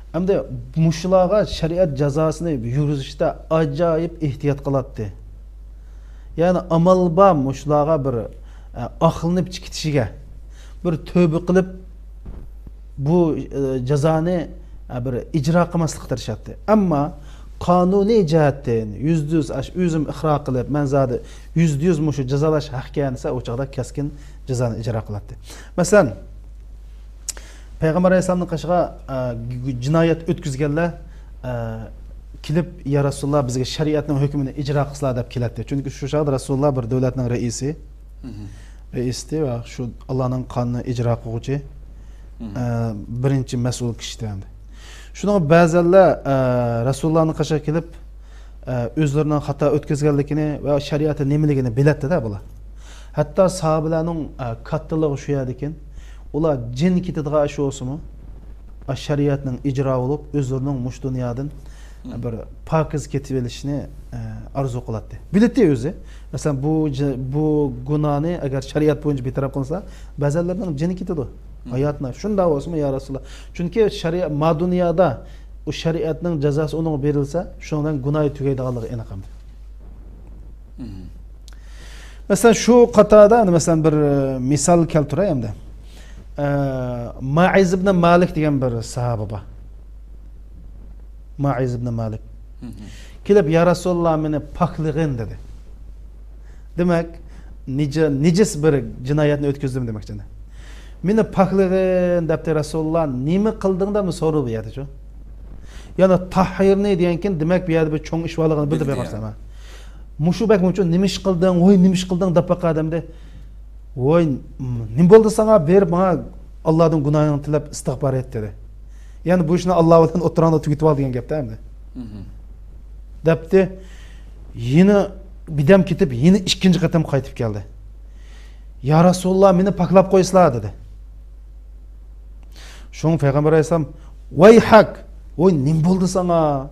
ئەمدى مۇشۇلارغا شەرىئەت جازاسىنى يۈرگۈزۈشتە ئاجايىپ ئېھتىيات قىلاتتى. يەنى ئامال بار مۇشۇلارغا بىر، ئە، ئاقلىنىپ چىقىشىگە، بىر تۆبە قىلىپ، بۇ، ئە، جازانى، ئە، بىر ئىجرا قىلماسلىققا تىرىشاتتى. ئەمما قانۇنىي جەھەتتىن يۈزدە يۈز ئاش-، ئۆزۈم ئىقرار قىلىپ، مەن زادى يۈزدە يۈز مۇشۇ جازالاش ھەقكەن دېسە، ئۇ چاغدا كەسكىن جازانى ئىجرا قىلاتتى. مەسىلەن، پەيغەمبەر ئەلەيھىسسالامنىڭ قېشىغا، ئە، جىنايەت ئۆتكۈزگەنلەر، ئە، كېلىپ، يا رەسۇلاللا، بىزگە شەرىئەتنىڭ ھۆكمىنى ئىجرا قىلسىلا دەپ كېلەتتى. چۈنكى شۇ چاغدا رەسۇلاللا بىر دۆلەتنىڭ رەئىسى، مم. رەئىسى ۋە شۇ ئاللانىڭ قانۇنىنى ئىجرا قىلغۇچى، مم. ئە، بىرىنچى مەسئۇل كىشى ئىدى ئەمدى. شۇنىڭغا بەزەنلەر، ئە، رەسۇلاللانىڭ قېشىغا كېلىپ، ئە، ئۆزلىرىنىڭ خاتا ئۆتكۈزگەنلىكىنى ۋە شەرىئەتتە نېمىلىكىنى بىلەتتى-دە بۇلار. ھەتتا ساھابىلەرنىڭ، ئە، كاتتىلىقى شۇ يەردىكەن. ئۇلار جېنى كېتىدىغان ئىش بولسىمۇ، ئە، شەرىئەتنىڭ ئىجرا بولۇپ، ئۆزلىرىنىڭ مۇشۇ دۇنيادىن، ئە، مم. بىر پاكىز كېتىۋېلىشىنى، ئە، ئارزۇ قىلاتتى. بىلەتتى ئۆزى. مەسىلەن، بۇ جە-، بۇ گۇناھنى ئەگەر شەرىئەت بويىچە بىتەرەپ قىلسا، بەزەنلەرنىڭ جېنى كېتىدۇ. ھاياتىنا شۇنداق بولسىمۇ يا رەسۇلاللا؟ چۈنكى شەرىئەت، ما دۇنيادا ئۇ شەرىئەتنىڭ جازاسى ئۇنىڭغا بېرىلسە، شۇنىڭ بىلەن گۇناھى تۈگەيدىغانلىقى ئېنىق ئەمدى. مەسىلەن، شۇ قاتاردا، مەسىلەن، بىر، ئە، مىسال كەلتۈرەي ئەمدى. ئە، مائىز ئىبن مالىك دېگەن بىر ساھابە بار. مائىز ئىبن مالىك. كېلىپ، يا رەسۇلاللا، مېنى پاكلىغىن، دېدى. دېمەك، نىجا-، نىجىس بىر جىنايەتنى ئۆتكۈزدۈم دېمەكچى. مېنى پاكلىغىن دەپتۇ رەسۇلاللا، نېمە قىلدىڭ دەپمۇ سورىدى بۇ يەردە شۇ. يەنى تاھھىرنى دېگەنكىن، دېمەك، بۇ يەردە بىر چوڭ ئىش بارلىقىنى بىلدى بىلدى پەيغەمبەر يەنى. ئەلەيھىسسالام. مۇشۇ بەك مۇشۇ نېمە ئىش قىلدىڭ، ۋوي، نېمە ئىش قىلدىڭ دەپ باقا ئادەمدە. ۋوي، نېمە بولدى ساڭا؟ بېرىپ ماڭا ئاللادىن گۇناھىڭنى تىلەپ ئىستىغپار ئېيت دېدى. يەنى بۇ ئىشنى ئاللا بىلەن ئوتتۇراڭدا تۈگىتىۋال دېگەن گەپتە ئەمدى. دەپتى، يەنە بىردەم كېتىپ، يەنە ئىككىنچى قېتىم قايتىپ كەلدى. يا رەسۇلاللا، مېنى پاكلاپ قويسىلا، دېدى. شۇڭا پەيغەمبەر ئەلەيھىسسالام، ۋەيھەك، ۋوي، نېمە بولدى ساڭا؟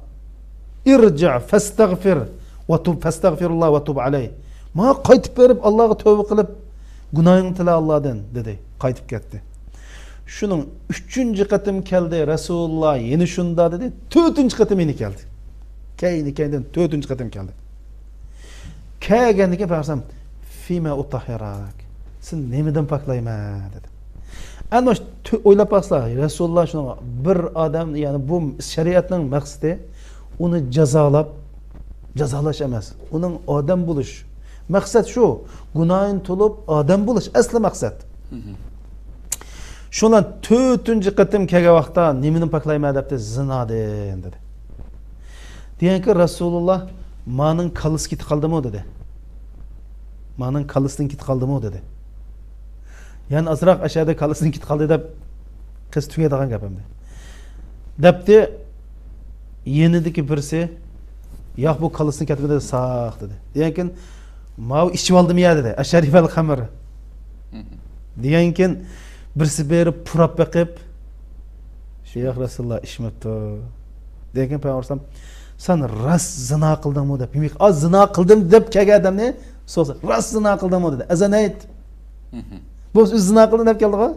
ئىرجىئ فەستەغفىر ۋە تۇب، فەستەغفىرۇللا ۋە تۇب ئەلەيھ. ماڭا قايتىپ بېرىپ، ئاللاغا تۆۋبە قىلىپ، گۇناھىڭنى تىلە ئاللادىن، دېدى. قايتىپ كەتتى. شۇنىڭ ئۈچىنچى قېتىم كەلدى، رەسۇلۇللا يەنە شۇنداق دېدى. تۆتىنچى قېتىم يەنە كەلدى. كەينى-كەينىدىن تۆتىنچى قېتىم كەلدى. كەلگەندىن كېيىن پەيغەمبەر، فىمە ئۇتاھھىراك، سېنى نېمىدىن پاكلايمەن؟ دېدى. ئەنە شۇ تۆ-، ئويلاپ باقسا، رەسۇلۇللا شۇنىڭغا بىر ئادەم، يەنى بۇ شەرىئەتنىڭ مەقسىتى ئۇنى جازالاپ، جازالاش ئەمەس. ئۇنىڭ ئادەم بولۇش. مەقسەت شۇ. گۇناھىنى تولۇپ، ئادەم بولۇش ئەسلى مەقسەت. شۇنىڭ تۆتىنچى قېتىم كەلگەن ۋاقىتتا نېمىدىن پاكلايمەن دەپتۇ، زىنادىن دېدى. دېگەنكى رەسۇلۇللا، مانىڭ كاللىسى كېتىپ قالدىمۇ دېدى. مانىڭ كاللىسىدىن كېتىپ قالدىمۇ دېدى. يەنە ئازراق ئەشەدە كاللىسىدىن كېتىپ قالدى دەپ قىز تۈگەيدىغان گەپ ئەمدى. دەپتى، يېنىدىكى بىرسى، ياق، بۇ كاللىسىدىن كەتمىدى، ساق دېدى. دېگەنكىن، ماۋۇ ئىچىۋالدىمۇ يا دېدى. ئەشەرىبەل خەمر. دېگەنكىن، بىرسى بېرىپ پۇراپ بېقىپ، ياق، رەسۇلۇللا ئىچمەپتۇ. دېگەنكىن پەيغەمبەر ئەلەيھىسسالام، سەن راست زىنا قىلدىڭمۇ دەپ، دېمەك، ئا، زىنا قىلدىم دەپ كەلگەن ئادەمنى سورىسا، راست زىنا قىلدىڭمۇ دېدى. ئەزەن ئېيت. بولسا ئۆزى زىنا قىلدى دەپ كەلدىغۇ.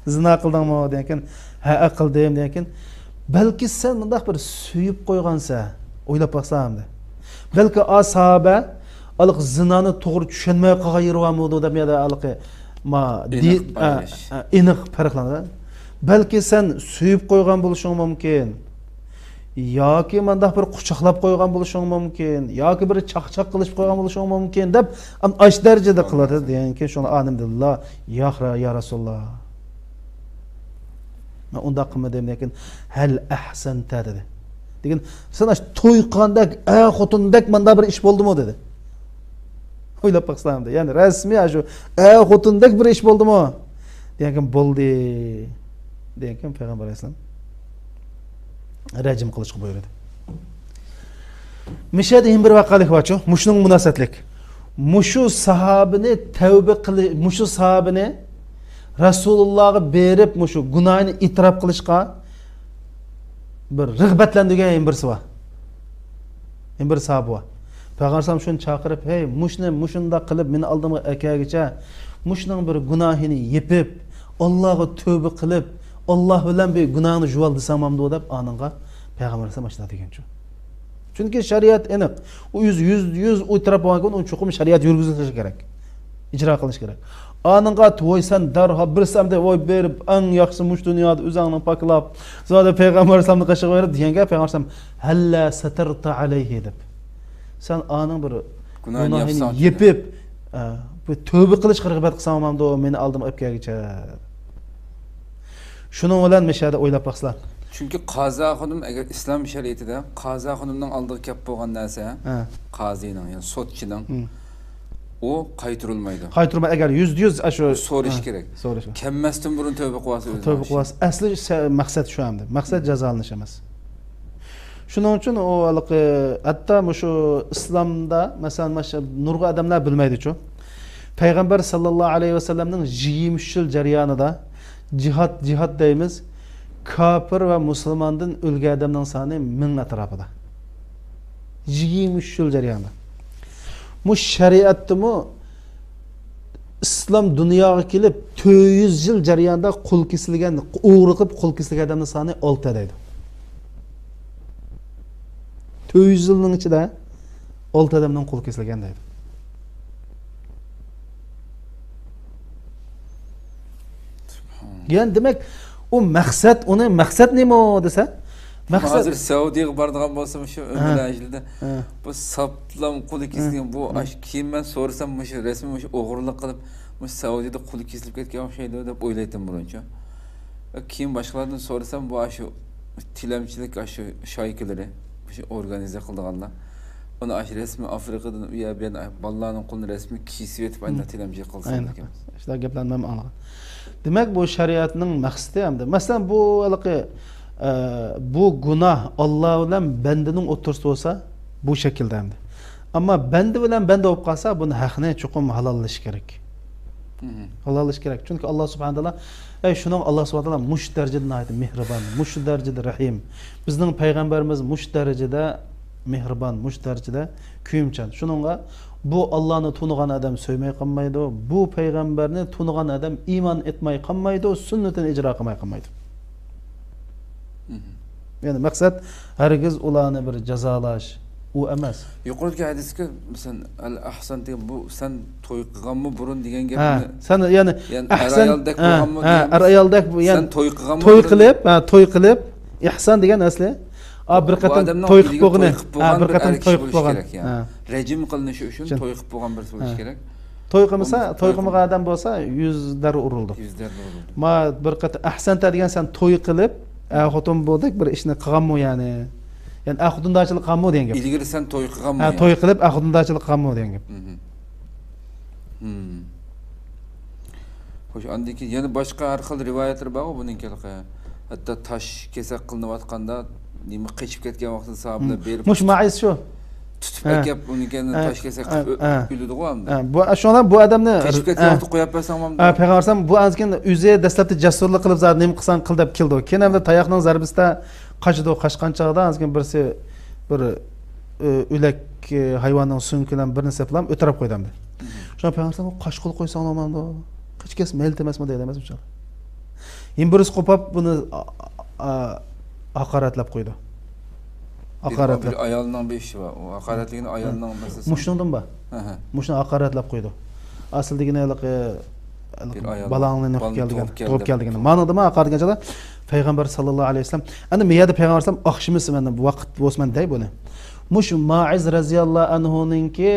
زىنا قىلدىڭمۇ دېگەنكىن، ھەئە قىلدىم دېگەنكىن، بەلكى سەن مۇنداق بىر سۆيۈپ قويغانسەن، ئويلاپ باقسام دە. بەلكى ئا ساھابە ئالىق زىنانى توغرا چۈشەنمەي قالغان يېرى بارمىدۇ دەپ يەنە ئالىقى ما ئېنىق دى-، ئا، بايانلاش. ئا، ئېنىق پەرقلەندۈرە. بەلكى سەن سۆيۈپ قويغان بولۇشۇڭ مۇمكىن. ياكى مانداق بىر قۇچاقلاپ قويغان بولۇشۇڭ مۇمكىن، ياكى بىر چاقچاق قىلىشىپ قويغان بولۇشۇڭ مۇمكىن دەپ، ئاش دەرىجىدە قىلىۋاتىدۇ دېگەنكى شۇڭا ئانىم دىللا، يا، يا رەسۇلاللا. مەن ئۇنداق قىلمىدىم، لېكىن، ھەل ئەھسەنتە دېدى. دېگەن، سەن ئاش توي قىلغاندەك، ئە خوتۇندەك مانداق بىر ئىش بولدىمۇ دېدى. ئويلاپ باقسام دە. يەنى رەسمىي ئاشۇ، ئە خوتۇندەك بىر ئىش بولدىمۇ؟ دېگەنكىن بولدى. دېگەنكىن پەيغەمبەر ئەلەيھىسسالام رەجىم قىلىشقا بۇيرۇدى. مىشەدە يەنە بىر ۋەقەلىك بارچۇ، مۇشۇنىڭ مۇناسىۋەتلىك. مۇشۇ ساھابىنى تەۋبە قىلى-، مۇشۇ ساھابىنى رەسۇلۇللاغا بېرىپ، مۇشۇ گۇناھىنى ئېتىراپ قىلىشقا بىر رىغبەتلەندۈرگەن يەنە بىرسى بار. يەنە بىر ساھابە بار. پەيغەمبەر ئەلەيھىسسالام شۇنى چاقىرىپ، ھەي، مۇشۇنى مۇشۇنداق قىلىپ مېنى ئالدىمغا ئەكەلگۈچە، مۇشۇنىڭ بىر گۇناھىنى يېپىپ، ئاللاغا تۆبە قىلىپ، ئاللا بىلەن بىر گۇناھىڭنى يۇۋال دېسەڭ بولامدۇ دەپ ئانىڭغا پەيغەمبەر ئەلەيھىسسالام ئاشۇنداق دېگەنچۇ. چۈنكى شەرىئەت ئېنىق. ئۇ يۈز، يۈز، يۈز ئېتىراپ بولغان كۈن ئۇنى چوقۇم شەرىئەت يۈرگۈزۈلۈشى كېرەك. ئىجرا قىلىش كېرەك. ئانىڭغا ۋوي سەن دەرھال بىرسى ئەمدى ۋوي بېرىپ، ئەڭ ياخشىسى مۇشۇ دۇنيادا ئۆزۈڭنى پاكلاپ، زادى پەيغەمبەر ئەلەيھىسسالامنى قېشىغا بېرىپ دېگەن گەپ پەيغەمبەر ئەلەيھىسسالام، ھەللا سەتەرتە ئەلەيھى دەپ. سەن ئانىڭ بىر گۇناھىنى گۇناھىنى ياپساڭ يېپىپ، ئە، بىر تۆبە قىلىشقا رىغبەت قىلساڭ بولامدۇ، مېنى ئالدىمغا ئەپ كەلگۈچە. شۇنىڭ بىلەن مىشەدە ئويلاپ باقسىلا. چۈنكى قازا خانىم، ئەگەر ئىسلام شەرىئىتىدە قازا خانىمنىڭ ئالدىغا كەپ بولغان نەرسە، ھە. قازىنىڭ، يەنى سوتچىنىڭ، ھىم. ئۇ قايتۇرۇلمايدۇ. قايتۇرما، ئەگەر يۈزدە يۈز ئاشۇ، سورىشى ھە، كېرەك. سورىشى. كەلمەستىن بۇرۇن تۆبە قىلىۋالسا ئۆزىنىڭ تۆبە ئىشى. قىلىۋالسا، ئەسلى سە-، مەقسەت شۇ ئەمدى. مەقسەت جازالىنىش ئەمەس. شۇنىڭ ئۈچۈن ئۇ ھېلىقى، ھەتتا مۇشۇ ئىسلامدا، مەسىلەن، مانا شۇ نۇرغۇن ئادەملەر بىلمەيدۇچۇ. پەيغەمبەر ساللاللاھۇ ئەلەيھى ۋەسەللەمنىڭ يىگىرمە ئۈچ يىل جەريانىدا جىھاد، جىھاد دەيمىز، كاپىر ۋە مۇسۇلماندىن ئۆلگەن ئادەمنىڭ سانى مىڭ ئەتراپىدا. يىگىرمە ئۈچ يىل جەريانىدا. مۇشۇ شەرىئەتتىمۇ ئىسلام دۇنياغا كېلىپ تۆت يۈز يىل جەريانىدا قول كېسىلگەن، ئوغرى قىلىپ قول كېسىلگەن ئادەمنىڭ سانى ئالتە دەيدۇ. تۆت يۈز يىلنىڭ ئىچىدە ئالتە ئادەمنىڭ قولى كېسىلگەن دەيدۇ. يەنى دېمەك، ئۇ مەقسەت، ئۇنى مەقسەت نېمە دېسە، مەقسەت ھازىر سەئۇدىغا بارىدىغان بولسا، مۇشۇ ھە. ئۆمرە ھەجىدە ھە. بۇ ساپلام قولى ھە. كېسىلگەن، بۇ ھە. ئاش كېيىن مەن سورىسام، مۇشۇ رەسمىي مۇشۇ ئوغرىلىق قىلىپ، مۇشۇ سەئۇدىدا قولى كېسىلىپ كەتكەن ئوخشايدۇ دەپ ئويلايتتىم بۇرۇنچۇ. كېيىن باشقىلاردىن سورىسام، بۇ ئاشۇ تىلەمچىلىك ئاشۇ شايكىلىرى، مۇشۇ ئورگانىزە قىلىدىغانلار. ئۇنى ئاشۇ رەسمىي ئافرىقىدىن ئۇ يەر بۇ يەردىن بالىلارنىڭ قولىنى رەسمىي كېسىۋېتىپ، ئانداق تىلەمچىلىك قىلسا ئاينى. ئىكەن. شۇنداق گەپلەرنى مەن ئاڭلىغان. دېمەك، بۇ شەرىئەتنىڭ مەقسىتى ئەمدى. مەسىلەن، بۇ ھېلىقى، ئە، بۇ گۇناھ ئاللا بىلەن بەندىنىڭ ئوتتۇرىسىدا بولسا، بۇ شەكىلدە ئەمدى. ئەمما بەندە بىلەن بەندە بولۇپ قالسا، بۇنى ھەقنى چوقۇم ھالاللىشى كېرەك. مم. ھالاللىشى كېرەك. چۈنكى ئاللا سۇبھانە تائالا، ئەي، شۇنىڭ ئاللا سۇبھانە تائالا مۇشۇ دەرىجىدە ناھايىتى مېھرىبان، مۇشۇ دەرىجىدە رەھىم. بىزنىڭ پەيغەمبىرىمىز مۇشۇ دەرىجىدە مېھرىبان، مۇشۇ دەرىجىدە كۆيۈمچان. شۇنىڭغا بۇ ئاللانى تونۇغان ئادەم سۆيمەي قالمايدۇ، بۇ پەيغەمبەرنى تونۇغان ئادەم ئىمان ئېيتماي قالمايدۇ، سۈننىتىنى ئىجرا قىلماي قالمايدۇ. مم. يەنى مەقسەت ھەرگىز ئۇلارنى بىر جازالاش، ئۇ ئەمەس. يۇقىرىدىكى ھەدىسكە، مەسىلەن، ئەل ئەھسان دېگەن بۇ، سەن توي قىلغانمۇ بۇرۇن دېگەن ھە، گەپنى، سەن يەنى يەنى ئەھسان، ئەر ئايالدەك ھە، بولغانمۇ ھە، دېگەن، ئەر ئەيالدەك بۇ، يەنى سەن توي قىلغانمۇ توي بۇرۇن؟ قىلىپ، ھە، توي قىلىپ، ئەھسان دېگەن ئەسلى. ئا، بىر بۇ قېتىم ئادەمنىڭ توي قىلىپ ئىلگىرى بولغىنى، توي قىلىپ ھە، بولغان بىر بىر قېتىم ئەر توي كىشى قىلىپ بولۇشى بولغان. كېرەك، يەنى. ھە. رەجىم قىلىنىشى ئۈچۈن شۇ. توي قىلىپ بولغان بىرسى بولۇشى ھە. كېرەك. توي قىلمىسا، بولمىسا توي توي قىلمىغان قىلمىغان. ئادەم بولسا، يۈز دەررە ئۇرۇلىدۇ. يۈز دەررە ئۇرۇلىدۇ. ما بىر قېتىم ئەھسەنتە دېگەن سەن توي قىلىپ، ئەر خوتۇن بولدەك بىر ئىشنى قىلغانمۇ يەنى؟ يەنى ئەر خوتۇندارچىلىق قىلغانمۇ دېگەن گەپ. ئىلگىرى سەن توي قىلغانمۇ ھە، يەنى؟ توي قىلىپ ئەر خوتۇندارچىلىق قىلغانمۇ دېگەن گەپ. مم. مم. خوش، ئاندىن كېيىن يەنە باشقا ھەر خىل رىۋايەتلەر بارغۇ بۇنىڭكى ھېلىقى. ھەتتا تاش كېسەك قىلىنىۋاتقاندا، نېمە، قېچىپ كەتكەن ۋاقتىدا ساھابىلەر مم. بېرىپ مۇشۇ مائىز شۇ. تۇتۇپ ھە. ئەكەپ، ئۇنى كەينىدىن ھە. تاش كېسەك ھە. قىلىپ ئۆ-، ھە. ئۆلىدىغۇ ئەمدى. ھە. بۇ، شۇڭا بۇ ئادەمنى قېچىپ كەتكەن ھە. ۋاقىتتا قويۇپ بەرسەڭ بولامدۇ؟ ھە، پەيغەمبەر ئەلەيھىسسالام بۇ ئاندىن كېيىن ئۆزى دەسلەپتە جەسۇرلۇق قىلىپ، زادى نېمە قىلساڭ قىل دەپ كېلىدۇ. كېيىن ئەمدى تاياقنىڭ زەربىسىدە قاچىدۇ، قاچقان چاغدا ئاندىن كېيىن بىرسى بىر، ئۆ، ئۆلەك، ئۆ، ھايۋاننىڭ سۆڭىكى بىلەن بىرنى سېپىلاپ ئۆتۈرۈپ قويدى ئەمدى. مم. شۇڭا پەيغەمبەر ئەلەيھىسسالام، «قاچقىلى قويساڭ بولامدۇ؟ قېچىپ كەتسە مەيلى تەمەسمۇ؟» دەيدۇ ئەمەسمۇ؟ يەنە بىرسى قوپاپ بۇنى، ئا-، ئا-، ھاقارەتلەپ قويدى. بىر، ھاقارەتلەپ. بىر ئايالنىڭ بىر ئىشى بار. ئۇ ھاقارەتلىگىنى ئايالنىڭ مەسىلىسى. مۇشۇنىڭدىن بار. ھە، ھە. مۇشۇنى ھاقارەتلەپ قويدى. ئەسلىدىكىنى ھېلىقى، ھېلىقى بىر ئايال بالاڭنى نوقۇپ بالىنى كەلدىگەن، تۇغۇپ كەلدى تۇغۇپ دەپ. كەلدىگەن. مانا نېمە ھاقارەت دېگەن چاغدا پەيغەمبەر ساللاللاھۇ ئەلەيھى ۋەسەللەم، ئەنە مۇ يەردە پەيغەمبەر ئەلەيھىسسالام ئاخشىمىسى مەن ۋاقىت بولسا مەن دەي بۇنى. مۇشۇ مائىز رەزىياللاھۇ ئەنھۇنىڭكى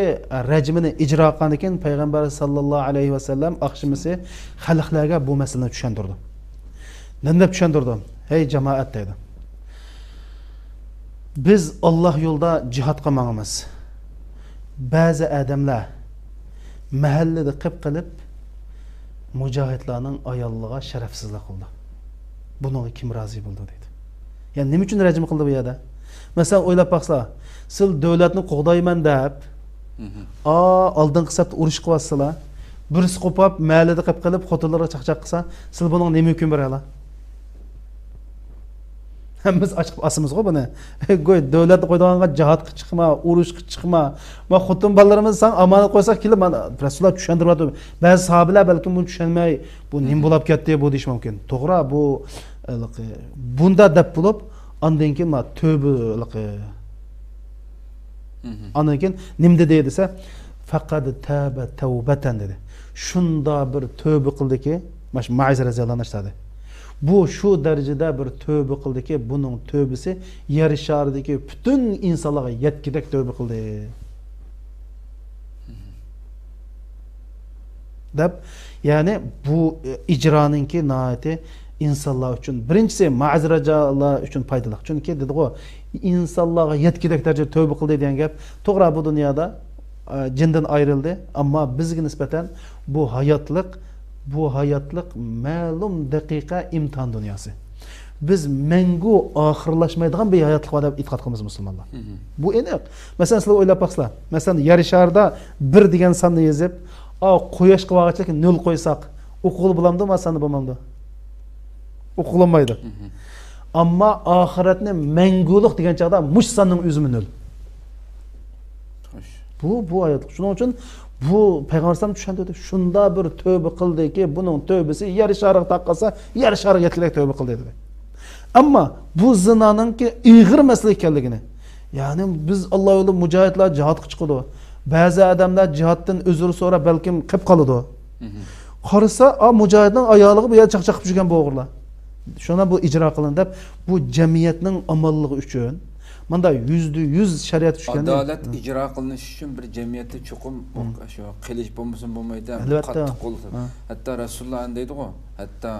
رەجمىنى ئىجرا قىلغاندىن كېيىن پەيغەمبەر ساللاللاھۇ ئەلەيھى ۋەسەللەم ئاخشىمىسى خەلقلەرگە بۇ مەسىلىنى چۈشەندۈردى. نېمە دەپ چۈشەندۈردى؟ ھەي جامائەت دەيدۇ. بىز ئاللا يولىدا جىھادقا ماڭىمىز. بەزى ئادەملەر مەھەللىدە قېپ قېلىپ، مۇجاھىدلارنىڭ ئاياللىرىغا شەرەپسىزلىك قىلدى. بۇنىڭغا كىم رازى بولىدۇ دەيدۇ. يا نېمە ئۈچۈن رەجىم قىلدى بۇ يەردە؟ مەسىلەن، ئويلاپ باقسىلا، سىز دۆلەتنى قوغدايمەن دەپ، مم. ئا، ئالدىنقى سەپتە ئۇرۇش قىلىۋاتسىلا، بىرسى قوپاپ، مەھەللىدە قېپ قېلىپ، خوتۇنلىرىغا چاقچاق قىلسا، سىز بۇنىڭغا نېمە ھۆكۈم بېرەلا؟ ھەممىمىز ئاچىقىپ ئاسىمىزغۇ بۇنى. گوي، دۆلەتنى قويىدىغانغا جىھادقا چىقما، ئۇرۇشقا چىقما. ما خوتۇن بالىلىرىمىز ساڭا ئامانەت قويساق كېلىپ، مانا رەسۇلۇللا چۈشەندۈرۈۋاتىدۇ. بەزى ساھابىلەر بەلكىم بۇنى چۈشەنمەي، بۇ نېمە مم. بولاپ كەتتى بۇ دېيىشى مۇمكىن. توغرا، بۇ، ھېلىقى، بۇندا دەپ بولۇپ، ئاندىن كېيىن ما تۆبە، ھېلىقى، مم. ئاندىن كېيىن نېمە دېدى دېسە، «فەقەد تابە تەۋبەتەن» دېدى. شۇنداق بىر تۆبە قىلدىكى، ماش-، مائىز رەزىياللاھۇ ئەنھۇ ئېيتتى. بۇ شۇ دەرىجىدە بىر تۆبە قىلدىكى، بۇنىڭ تۆبىسى يەر شارىدىكى پۈتۈن ئىنسانلارغا يەتكۈدەك تۆبە قىلدى. دەپ، يەنى بۇ ئىجرانىڭكى ناھايىتى ئىنسانلار ئۈچۈن، بىرىنچىسى، مائىز رەزىياللاھۇ ئەنھۇ ئۈچۈن پايدىلىق. چۈنكى دېدىغۇ، ئىنسانلارغا يەتكۈدەك دەرىجىدە تۆبە قىلدى دېگەن گەپ. توغرا، بۇ دۇنيادا، ئە، جېنىدىن ئايرىلدى، ئەمما بىزگە نىسبەتەن بۇ ھاياتلىق، بۇ ھاياتلىق مەلۇم دەقىقە ئىمتىھان دۇنياسى. بىز مەڭگۈ ئاخىرلاشمايدىغان بىر ھاياتلىق بار دەپ ئېتىقاد قىلىمىز مۇسۇلمانلار. مم. بۇ ئېنىق. مەسىلەن، سىلەر ئويلاپ باقسىلا. مەسىلەن، يەر شارىدا بىر دېگەن ساننى يېزىپ، ئا، قۇياشقا بارغۇچە نۆل قويساق، ئوقۇغىلى بولامدۇ، ما ساننى بولمامدۇ؟ ئوقۇغىلى بولمايدۇ. مم. ئەمما ئاخىرەتنى مەڭگۈلۈك دېگەن چاغدا مۇشۇ ساننىڭ ئۆزىمۇ نۆل. خوش. بۇ، بۇ ھاياتلىق. شۇنىڭ ئۈچۈن بۇ پەيغەمبەر ئەلەيھىسسالام چۈشەندۈردى. شۇنداق بىر تۆبە قىلدىكى، بۇنىڭ تۆبىسى يەر شارىغا تاقالسا، يەر شارىغا يەتكۈدەك تۆبە قىلدى، دېدى. ئەمما بۇ زىنانىڭكى ئېغىر مەسىلە ئىكەنلىكىنى، يەنى بىز ئاللا يولىدا مۇجاھىدلار جىھادقا چىقىدۇ. بەزى ئادەملەر جىھادتىن ئۆزرە سوراپ بەلكىم قېلىپ قالىدۇ. قارىسا، ئا، مۇجاھىدنىڭ ئايالىغا بۇ يەردە چاقچاق قىلىپ يۈرگەن بۇ ئوغرىلار. شۇڭا بۇ ئىجرا قىلىندى دەپ، بۇ جەمئىيەتنىڭ ئامانلىقى ئۈچۈن، مۇندا يۈزدە يۈز شەرىئەت ئۈچكەن. ئادالەت ئىجرا قىلىنىش ئۈچۈن بىر جەمئىيەتتە چوقۇم شۇ قىلىچ بولمىسۇن بولمايدۇ، ئەلۋەتتە، قاتتىق قول. ھەتتا رەسۇلۇللا دەيدىغۇ، ھەتتا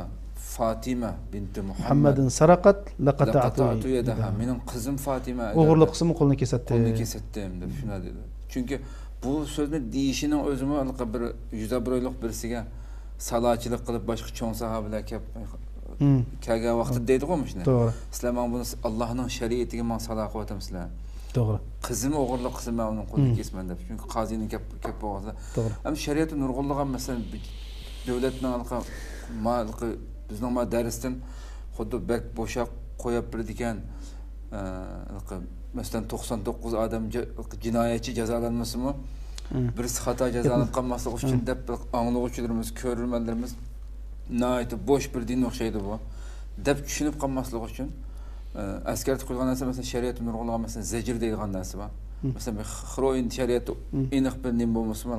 فاتىمە بىنتى مۇھەممەد، مۇھەممەدىن سەرەقەت لەقەتئەتۇ يەدەھا. مېنىڭ قىزىم فاتىمە ئوغرىلىق قىلسىمۇ قولىنى كېسەتتى. قولىنى كېسەتتىم دەپ شۇنداق دېدى. چۈنكى بۇ سۆزنى دېيىشىنىڭ ئۆزىمۇ ھېلىقى بىر يۈز ئابرويلۇق بىرسىگە سالاچىلىق قىلىپ، باشقا چوڭ ساھابىلەر كەپ، كەلگەن ۋاقتىدا دەيدىغۇ مۇشۇنى. توغرا. سىلەر ماڭا بۇنى ئاللانىڭ شەرىئىتىگە ماڭا سادا قىلىۋاتامسىلەر. توغرا. قىزىمنى ئوغرىلىق قىلسا، مەن ئۇنىڭ قولىنى كېسىمەن دەپ. چۈنكى قازىنىڭ كەپ، كەپ بولغانسا. توغرا. ئەمما شەرىئەتتە نۇرغۇنلىغان، مەسىلەن، بىر دۆلەتنىڭ ھېلىقى ما-، ھېلىقى بىزنىڭ ما دەرستىن خۇددى بەك بوشاپ قويۇپ بېرىدىكەن. ئە، ھېلىقى، مەسىلەن، توقسان توققۇز ئادەم جا-، جىنايەتچى جازالانمىسىمۇ، بىرسى خاتا جازالانىپ قالماسلىقى ئۈچۈن دەپ، ئاڭلىغۇچىلىرىمىز، كۆرۈرمەنلىرىمىز ناھايىتى بوش بىر دىن ئوخشايدۇ بۇ، دەپ چۈشىنىپ قالماسلىقى ئۈچۈن، ئە، ئەسكەرتىپ قويغان نەرسە، مەسىلەن، شەرىئەتتە نۇرغۇنلىغان، مەسىلەن، زەجىر دەيدىغان نەرسە بار. مەسىلەن، بىر خىروئىن شەرىئەتتە ئېنىق بىر نېمە بولمىسىمۇ،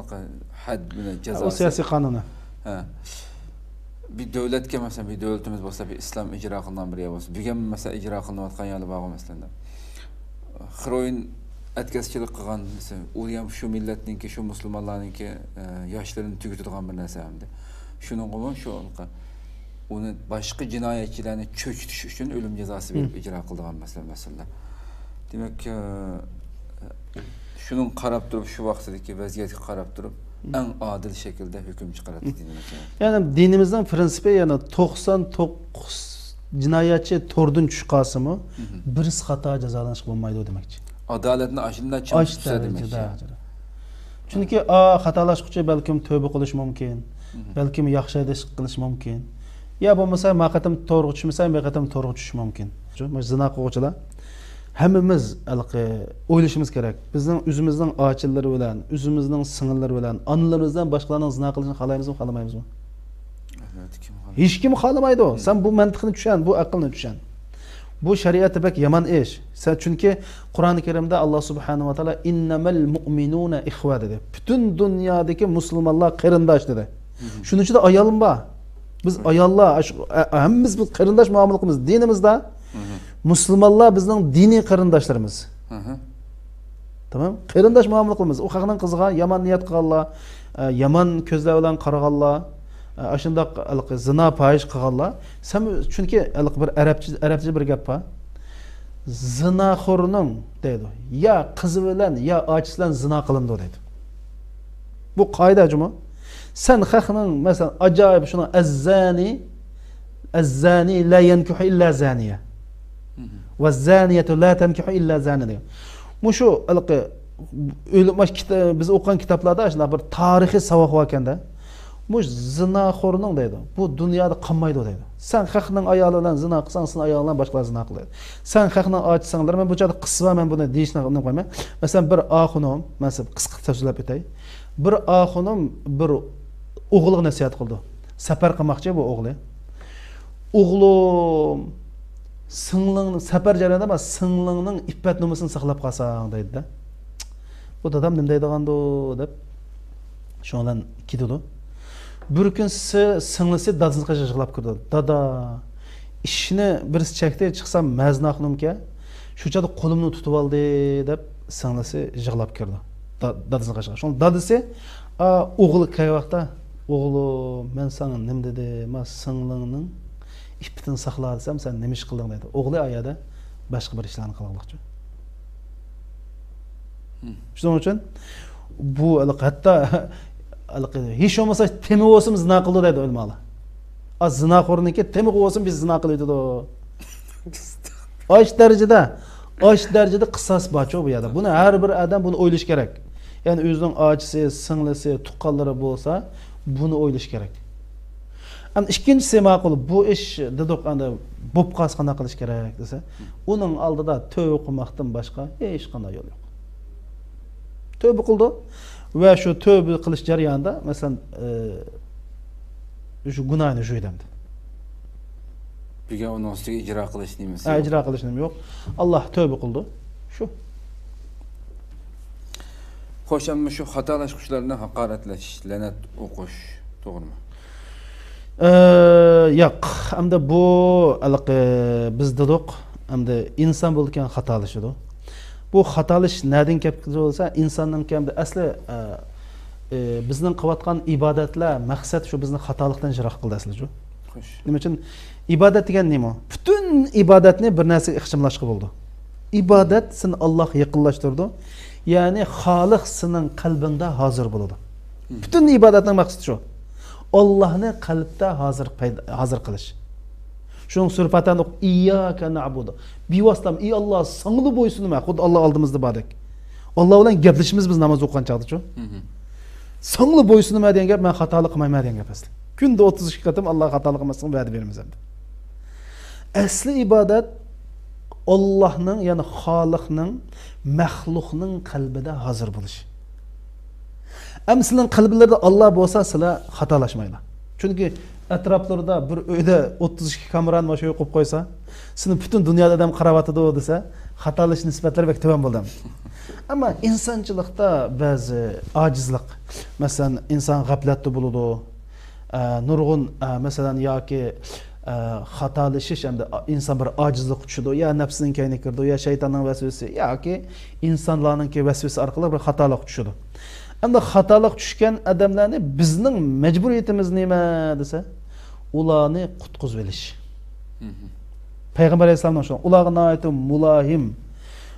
ھەدد بىلەن ئۇ جازاسى. سىياسىي قانۇنى. ھە. بىر دۆلەتكە، مەسىلەن، بىر دۆلىتىمىز بولسا، بىر ئىسلام ئىجرا قىلىنغان بىر يەر بولسا، بۈگۈن، مەسىلەن، ئىجرا قىلىنىۋاتقان يەرلەر بارغۇ، مەسىلەن، خىروئىن ئەتكەسچىلىك قىلغان، مەسىلەن، ئۇ دېگەن شۇ مىللەتنىڭكى، شۇ مۇسۇلمانلارنىڭكى، ئە، ياشلىرىنى تۈگىتىدىغان بىر نەرسە ئەمدى. شۇنىڭغىمۇ شۇ، ئۇنى باشقا جىنايەتچىلەرنى چۆچۈتۈش ئۈچۈن ئۆلۈم جازاسى بېرىپ ئىجرا قىلىدىغان مەسىلە، مەسىلىلەر. دېمەك، ئە، شۇنىڭغا قاراپ تۇرۇپ، شۇ ۋاقتىدىكى ۋەزىيەتكە قاراپ تۇرۇپ، ئەڭ ئادىل شەكىلدە ھۆكۈم چىقىراتتى دىنىمىز. يەنى دىنىمىزنىڭ پىرىنسىپى، يەنى توقسان توققۇز جىنايەتچى توردىن چۈشۈپ قالسىمۇ، بىرسى خاتا جازالانىشقا بولمايدۇ دېمەكچى. ئادالەتنى ئاشۇنداق چىڭ تۇتسا دېمەكچى. چۈنكى، ئا، خاتالاشقۇچى بەلكىم تۆبە قىلىشى مۇمكىن، بەلكىم ياخشى ئىش قىلىشى مۇمكىن. يا بولمىسا، ما قېتىم تورغا چۈشمىسە، بۇ قېتىم تورغا چۈشۈشى مۇمكىن. شۇ، مۇشۇ زىنا قىلغۇچىلار. ھەممىمىز ھېلىقى ئويلىشىمىز كېرەك. بىزنىڭ ئۆزىمىزنىڭ ئاچىلىرى بىلەن، ئۆزىمىزنىڭ سىڭىللىرى بىلەن، ئانىلىرىمىز بىلەن باشقىلارنىڭ زىنا قىلىشىنى خالايمىزمۇ، خالىمايمىزمۇ؟ ئەلۋەتتە، كىم خالىمايدۇ؟ ھېچكىم خالىمايدۇ. سەن بۇ مەنتىقنى چۈشەن، بۇ ئەقىلنى چۈشەن. بۇ شەرىئەتتە بەك يامان ئىش. سەن، چۈنكى قۇرئانى كەرىمدە ئاللا سۇبھانەھۇ ۋە تائالا «ئىننەمەل مۇئمىنۇنە ئىخۋە» دېدى. پۈتۈن دۇنيادىكى مۇسۇلمانلار قېرىنداش دېدى. شۇنىڭ ئىچىدە ئايالمۇ بار. بىز ئاياللار، ئە، ھەممىمىز بىز قېرىنداش مۇئامىلە قىلىمىز. دىنىمىزدا مۇسۇلمانلار بىزنىڭ دىنىي قېرىنداشلىرىمىز. تامام؟ قېرىنداش مۇئامىلە قىلىمىز. ئۇ خەقنىڭ قىزىغا يامان نىيەت قىلغانلار، ئە، يامان كۆزلەر بىلەن قارىغانلار، ئە، ئاشۇنداق ھېلىقى زىنا، پاھىشە قىلغانلار. سەن، چۈنكى ھېلىقى بىر ئەرەبچە، ئەرەبچە بىر گەپ بار. زىناخورنىڭ دەيدۇ، يا قىزى بىلەن، يا ئاچىسى بىلەن زىنا قىلىنىدۇ دەيدۇ. بۇ قائىدە جۇمۇ. سەن خەقنىڭ، مەسىلەن، ئاجايىپ شۇنىڭ، «ئەززانى، ئەززانى لا يەنكىھۇ ئىللا زانىيە. ۋەززانىيەتۇ لا تەنكىھۇ ئىللا زانى» دېگەن. مۇشۇ ھېلىقى ئۆلۈم، ماش كىتا-، بىز ئوقۇغان كىتابلاردا شۇنداق بىر تارىخىي ساۋاق باركەندە. مۇشۇ زىناخورنىڭ دەيدۇ، بۇ دۇنيادا قالمايدۇ دەيدۇ. سەن خەقنىڭ ئايالى بىلەن زىنا قىلساڭ، سېنىڭ ئايالىڭ بىلەن باشقىلار زىنا قىلىدۇ. سەن خەقنىڭ ئاچىسىڭ، مەن بۇ چاغدا قىسسا بار، مەن بۇنى دېيىشنى ئۇنتۇپ قويماي. مەسىلەن، بىر ئاخۇنۇم، مەن سىزگە قىسقا سۆزلەپ ئۆتەي. بىر ئاخۇنۇم بىر ئوغلىغا نەسىھەت قىلىدۇ. سەپەر قىلماقچى بۇ ئوغلى. «ئوغلۇم، سىڭلىڭ، سەپەر جەريانىدا مانا سىڭلىڭنىڭ ئىپپەت نومۇسىنى ساقلاپ قالساڭ» دەيدۇ-دە. «بۇ دادام نېمە دەيدىغاندۇ؟» دەپ، شۇنىڭ بىلەن كېتىدۇ. بىر كۈن سى-، سىڭلىسى دادىسىنىڭ قېشىغا يىغلاپ كىرىدۇ. «دادا، ئىشنى بىرسى چەكتى، چىقسام مەزىنە خانىمكەن، شۇ چاغدا قولۇمنى تۇتۇۋالدى» دەپ، سىڭلىسى يىغلاپ كىرىدۇ دا-، دادىسىنىڭ قېشىغا. شۇڭا دادىسى، ئا، ئوغلى كەلگەن ۋاقىتتا، «ئوغلۇم، مەن ساڭا نېمە دېدىم؟ ما سىڭلىڭنىڭ ئىپپىتىنى ساقلا دېسەم، سەن نېمە ئىش قىلدىڭ؟» دەيدۇ. ئوغلى ئا يەردە باشقا بىر ئىشلارنى قىلغانلىقچۇ. شۇنىڭ ئۈچۈن بۇ ھەتتا ھېلىقى ھېچ بولمىسا تېمى بولسىمۇ زىنا قىلىدۇ دەيدۇ ئۆلىمالار. ئا، زىناخورنىڭكى تېمىغا بولسىمۇ بىز زىنا قىلىۋېتىدۇ. ئاش دەرىجىدە، ئاش دەرىجىدە قىساس بارچۇ بۇ يەردە. بۇنى ھەر بىر ئادەم بۇنى ئويلىشى كېرەك. يەنى ئۆزىنىڭ ئاچىسى، سىڭلىسى، تۇغقانلىرى بولسا، بۇنى ئويلىشى كېرەك. ئەمدى ئىككىنچىسى ماقۇل، بۇ ئىش دېدۇق، ئەمدى بولۇپ قالسا قانداق قىلىش كېرەك دېسە، ئۇنىڭ ئالدىدا تۆۋە قىلماقتىن باشقا ھېچقانداق يول يوق. تۆۋە قىلىدۇ. ۋە شۇ تۆبە قىلىش جەريانىدا، مەسىلەن، ئى، شۇ گۇناھنى يۇيىدۇ ئەمدى. بۈگۈن ئۇنىڭ ئۈستىگە ئىجرا قىلىش نېمىسى ھە، يوق. ئىجرا قىلىش نېمە يوق. ئاللا تۆبە قىلىدۇ. شۇ. خوش، ئەمما شۇ خاتالاشقۇچىلارنى ھاقارەتلەش، لەنەت ئوقۇش توغرىمۇ؟ ئە، ياق. ئەمدى بۇ ھېلىقى بىز دېدۇق، ئەمدى ئىنسان بولىدىكەن خاتالىشىدۇ. بۇ خاتالىشىش نەدىن كەپ چىقىدۇ دېسە، ئىنساننىڭكى ئەمدى ئەسلى، ئە، ئە، بىزنىڭ قىلىۋاتقان ئىبادەتلەر، مەقسەت شۇ بىزنى خاتالىقتىن يىراق قىلدى ئەسلى شۇ. خوش. نېمە ئۈچۈن؟ ئىبادەت دېگەن نېمە؟ پۈتۈن ئىبادەتنى بىر نەرسىگە ئىخچاملاشقا بولىدۇ. ئىبادەت سېنى ئاللاغا يېقىنلاشتۇرىدۇ. يەنى خالىق سېنىڭ قەلبىڭدە ھازىر بولىدۇ. پۈتۈن ئىبادەتنىڭ مەقسىتى شۇ. ئاللانى قەلبتە ھازىر پەيدا، ھازىر قىلىش. شۇنىڭ سۈرە پاتىھەنى ئوقۇپ، ئىيياكە نەئبۇدۇ. بىۋاسىتە، ئى ئاللا، ساڭىلا بويسۇنىمەن. خۇددى ئاللا ئالدىمىزدا باردەك. ئاللا بىلەن گەپلىشىمىز بىز ناماز ئوقۇغان چاغدىچۇ. ساڭلا بويسۇنىمەن دېگەن گەپ، مەن خاتالىق قىلمايمەن دېگەن گەپ ئەسلى. كۈندە ئوتتۇز ئىككى قېتىم ئاللاغا خاتالىق قىلماسلىقنى ۋەدە بېرىمىز ئەمدى. ئەسلى ئىبادەت ئاللاھنىڭ، يەنى خالىقنىڭ مەخلۇقنىڭ قەلبىدە ھازىر بولۇشى. ئەمما سىلەرنىڭ قەلبىلەردە ئاللا بولسا، سىلەر خاتالاشمايلا. چۈنكى ئەتراپلىرىدا بىر ئۆيدە ئوتتۇز ئىككى كامېرانى ماشۇ قويۇپ قويسا، سېنى پۈتۈن دۇنيادا ئادەم قاراۋاتىدۇ دېسە، خاتالىشىش نىسبەتلىرى بەك تۆۋەن بولىدۇ. ئەمما ئىنسانچىلىقتا بەزى ئاجىزلىق، مەسىلەن، ئىنسان غەپلەتتە بولىدۇ. ئە، نۇرغۇن، ئە، مەسىلەن، ياكى، ئە، خاتالىشىش، ئەمدى ئىنسان بىر ئاجىزلىققا چۈشىدۇ، يا نەپسىنىڭ كەينىگە كىرىدۇ، يا شەيتاننىڭ ۋەسۋەسىسى، ياكى ئىنسانلارنىڭكى ۋەسۋەسىسى ئارقىلىق بىر خاتالىققا چۈشىدۇ. ئەمدى خاتالىققا چۈشكەن ئادەملەرنى بىزنىڭ مەجبۇرىيىتىمىز نېمە دېسە، ئۇلارنى قۇتقۇزۇۋېلىش. پەيغەمبەر ئەلەيھىسسالامنىڭ شۇ، ئۇلارغا ناھايىتى مۇلايىم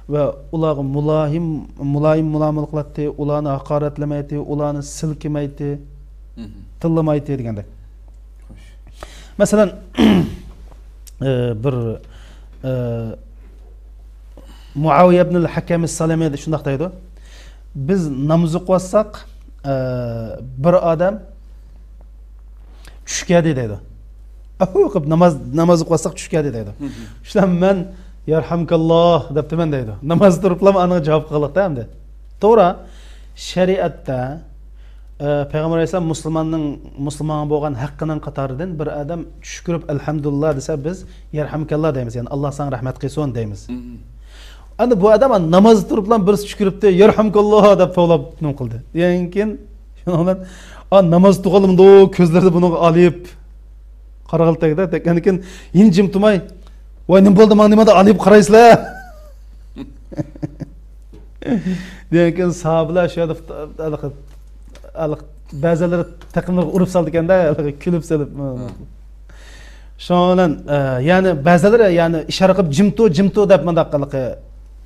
ۋە ئۇلارغا مۇلايىم، مۇلايىم مۇلامىلە قىلاتتى، ئۇلارنى ھاقارەتلىمەيتتى، ئۇلارنى سىلكىمەيتتى، تىللىمايتتى دېگەندەك. مەسىلەن، ئى، بىر، ئى، مۇئاۋىيە ئىبنىل ھەكەم سەلەمى شۇنداق دەيدۇ، بىز ناماز ئوقۇۋاتساق، ئى، بىر ئادەم چۈش كەلدى دەيدۇ. ئەھۇ قىلىپ ناماز، ناماز ئوقۇۋاتساق چۈش كەلدى دەيدۇ. شۇنداق مەن يەرھەمكاللا دەپتىمەن دەيدۇ. ناماز تۇرۇپلا ئانا جاۋاب قىلغانلىقتا ئەمدى. توغرا، شەرىئەتتە، ئە، پەيغەمبەر ئەلەيھىسسالام مۇسۇلماننىڭ، مۇسۇلمانغا بولغان ھەققىنىڭ قاتارىدىن بىر ئادەم چۈش كۆرۈپ ئەلھەمدۇلىللا دېسە، بىز يەرھەمكاللا دەيمىز. يەنى ئاللا ساڭا رەھمەت قىلسۇن دەيمىز. ئەمدى بۇ ئادەم نامازدا تۇرۇپلا بىرسى چۈش كۆرۈپتۇ، يەرھەمكاللا دەپ توۋلاپ نېمە قىلدى. دېگەندىن كېيىن شۇنىڭ بىلەن، ئا، ناماز تۇغانلىمىدۇ، كۆزلىرىدە بۇنىڭغا ئالىيىپ قارىغىلى تەگدى. تەگكەندىن كېيىن يەنە جىم تۇرماي، ۋاي، نېمە بولدى، ماڭا نېمە دەپ ئالىيىپ قارايسىلەر؟ دېگەندىن كېيىن ساھابىلەر شۇ يەردە ھېلىقى، ھېلىقى بەزىلىرى تېقىملىرىغا ئۇرۇپ سالىدىكەن-دە، ھېلىقى كۈلۈپ سېلىپ. شۇنىڭ بىلەن، ئە، يەنى بەزىلىرى يەنى ئىشارە قىلىپ، جىم تۇر، جىم تۇر دەپ مۇنداق ھېلىقى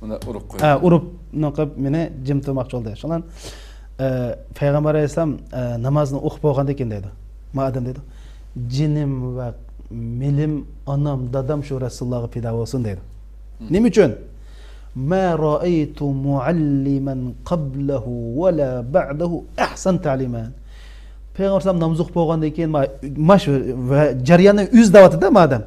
ئۇنى ئۇرۇپ قويدى. ئە، ئۇرۇپ، نېمە قىلىپ، مېنى جىم تۇرماقچى بولدى. شۇنىڭ بىلەن، ئە، پەيغەمبەر ئەلەيھىسسالام، ئە، نامازنى ئوقۇپ بولغاندىن كېيىن دەيدۇ. ما ئادەم دەيدۇ، جېنىم ۋە مېلىم، ئانام، دادام شۇ رەسۇلۇللاغا پىدا بولسۇن دەيدۇ. نېمە ئۈچۈن؟ ما رەئەيتۇ مۇئەللىمەن قەبلەھۇ ۋە لا بەئدەھۇ ئەھسەن تەلىمەن. پەيغەمبەر ئەلەيھىسسالام ناماز ئوقۇپ بولغاندىن كېيىن، ما-، ماش ۋە جەرياننى ئۆزى دەۋاتىدۇ-دە، مادەم.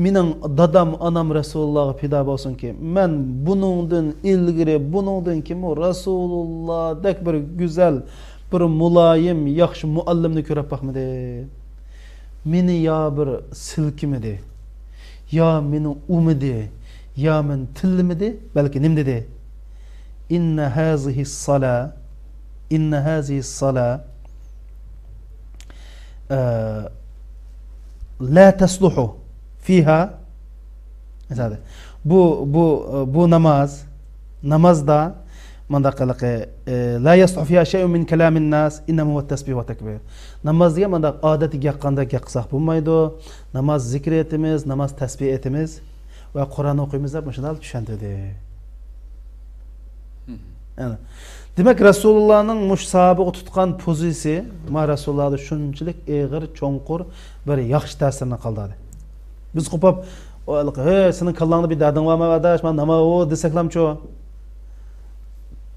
مېنىڭ دادام، ئانام رەسۇلۇللاغا پىدا بولسۇنكى، مەن بۇنىڭدىن ئىلگىرى، بۇنىڭدىن كېيىنمۇ رەسۇلۇللادەك بىر گۈزەل، بىر مۇلايىم، ياخشى مۇئەللىمنى كۆرۈپ باقمىدىم. مېنى يا بىر سىلكىمىدى، يا مېنى ئۇمىدى، يا مېنى تىللىمىدى، بەلكى نېمە دېدى؟ ئىننە ھازىھىس سالا، ئىننە ھازىھىس سالا، ئە، لا تەسلۇھۇ فىھا. بۇ، بۇ، بۇ ناماز، نامازدا مانداق قىلىقى، ئە، لا يەسلۇھۇ فىھا شەيئۇن مىن كالامىن ناس، ئىننەما ھۇۋە تەسبىھ ۋە تەكبىر. ناماز دېگەن مانداق ئادەتتە گەپ قىلغاندەك گەپ قىلساق بولمايدۇ. ناماز زىكىر ئېيتىمىز، ناماز تەسبىھ ئېيتىمىز ۋە قۇرئان ئوقۇيمىز دەپ مۇشۇنداق چۈشەندۈردى. ئەنە. دېمەك، رەسۇلۇللانىڭ مۇشۇ ساھابىغا تۇتقان پوزىتسىيىسى، ما رەسۇلۇللادا شۇنچىلىك ئېغىر، چوڭقۇر بىر ياخشى تەسىرنى قالدۇردى. بىز قوپۇپ، ھەي، سېنىڭ كاللاڭدا بىر دەردىڭ بارمۇ ئاداش، مانا ناما ئۇ دېسەكلامچۇ؟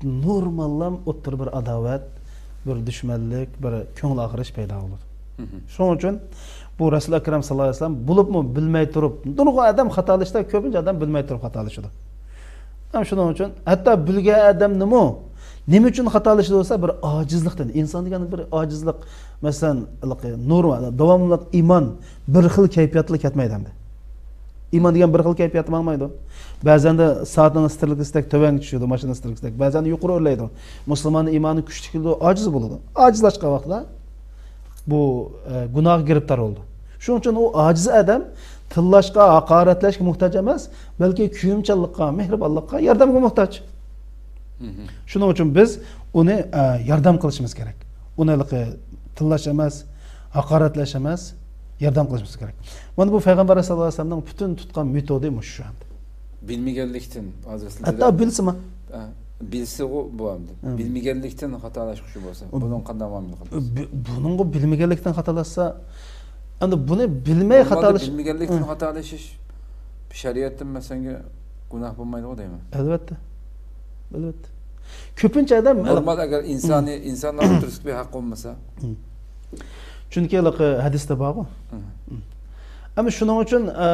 نورماللام ئوتتۇرا بىر ئاداۋەت، بىر دۈشمەنلىك، بىر كۆڭۈل ئاغرىش پەيدا بولىدۇ. شۇنىڭ ئۈچۈن بۇ رەسۇل ئەكرەم ساللاللاھۇ ئەلەيھى ۋەسەللەم بولۇپمۇ بىلمەي تۇرۇپ، نۇرغۇن ئادەم خاتالىشىدۇ، كۆپىنچە ئادەم بىلمەي تۇرۇپ خاتالىشىدۇ. ھەم شۇنىڭ ئۈچۈن ھەتتا بىلگەن ئادەمنىمۇ نېمە ئۈچۈن خاتالىشىدۇ دېسە، بىر ئاجىزلىقتىن. ئىنسان دېگەن بىر ئاجىزلىق. مەسىلەن، ھېلىقى نورمال، داۋاملىق ئىمان بىر خىل كەيپىياتلا كەتمەيدۇ ئەمدى. ئىمان دېگەن بىر خىل كەيپىياتتا ماڭمايدۇ. بەزەندە سائەتنىڭ سترېلكىسىدەك تۆۋەنگە چۈشىدۇ، ماشىنىنىڭ سترېلكىسىدەك. بەزەندە يۇقىرى ئۆرلەيدۇ. مۇسۇلماننىڭ ئىمانى كۈچلۈك كېلىدۇ، ئاجىز بولىدۇ. ئاجىزلاشقان ۋاقتىدا بۇ، ئە، گۇناھقا گىرىپتار بولىدۇ. شۇنىڭ ئۈچۈن ئۇ ئاجىز ئادەم تىللاشقا، ھاقارەتلەشكە موھتاج ئەمەس، بەلكى كۆيۈمچانلىققا، مېھرىبانلىققا، ياردەمگە موھتاج. مھم. شۇنىڭ ئۈچۈن بىز ئۇنى، ئە، ياردەم قىلىشىمىز كېرەك. ئۇنى ھېلىقى تىللاش ئەمەس، ھاقارەتلەش ئەمەس، ياردەم قىلىشىمىز كېرەك. مانا بۇ پەيغەمبەر سەللەللاھۇ ئەلەيھى ۋەسەللەمنىڭ پۈتۈن تۇتقان مېتودى مۇشۇ شۇ ئەمدى. بىلمىگەنلىكتىن، ھازىر سىز ھەتتا دېدى-، بىلسىمۇ. ئە، بىلسىغۇ بۇ ئەمدى. ھە. بىلمىگەنلىكتىن خاتالاشقۇچى بولسا، ئۇ بۇنىڭ قانداق مۇئامىلە قىلىمىز؟ بۇ-، بۇنىڭغا بىلمىگەنلىكتىن خاتالاشسا، ئەمدى بۇنى بىلمەي نورمالدا خاتالىش-، بىلمىگەنلىكتىن ھە. خاتالىشىش شەرىئەتتىن مەسىلەن گۇناھ بولمايدىغۇ دەيمەن. ئەلۋەتتە. ئەلۋەتتە. كۆپىنچە ئادەم نورمال ئەگەر ئىنسانىي، ئىنسانلار ئوتتۇرىسىدا بىر ھەق بولمىسا. چۈنكى ھېلىقى ھەدىستە بارغۇ. مم. ئەمما شۇنىڭ ئۈچۈن، ئە،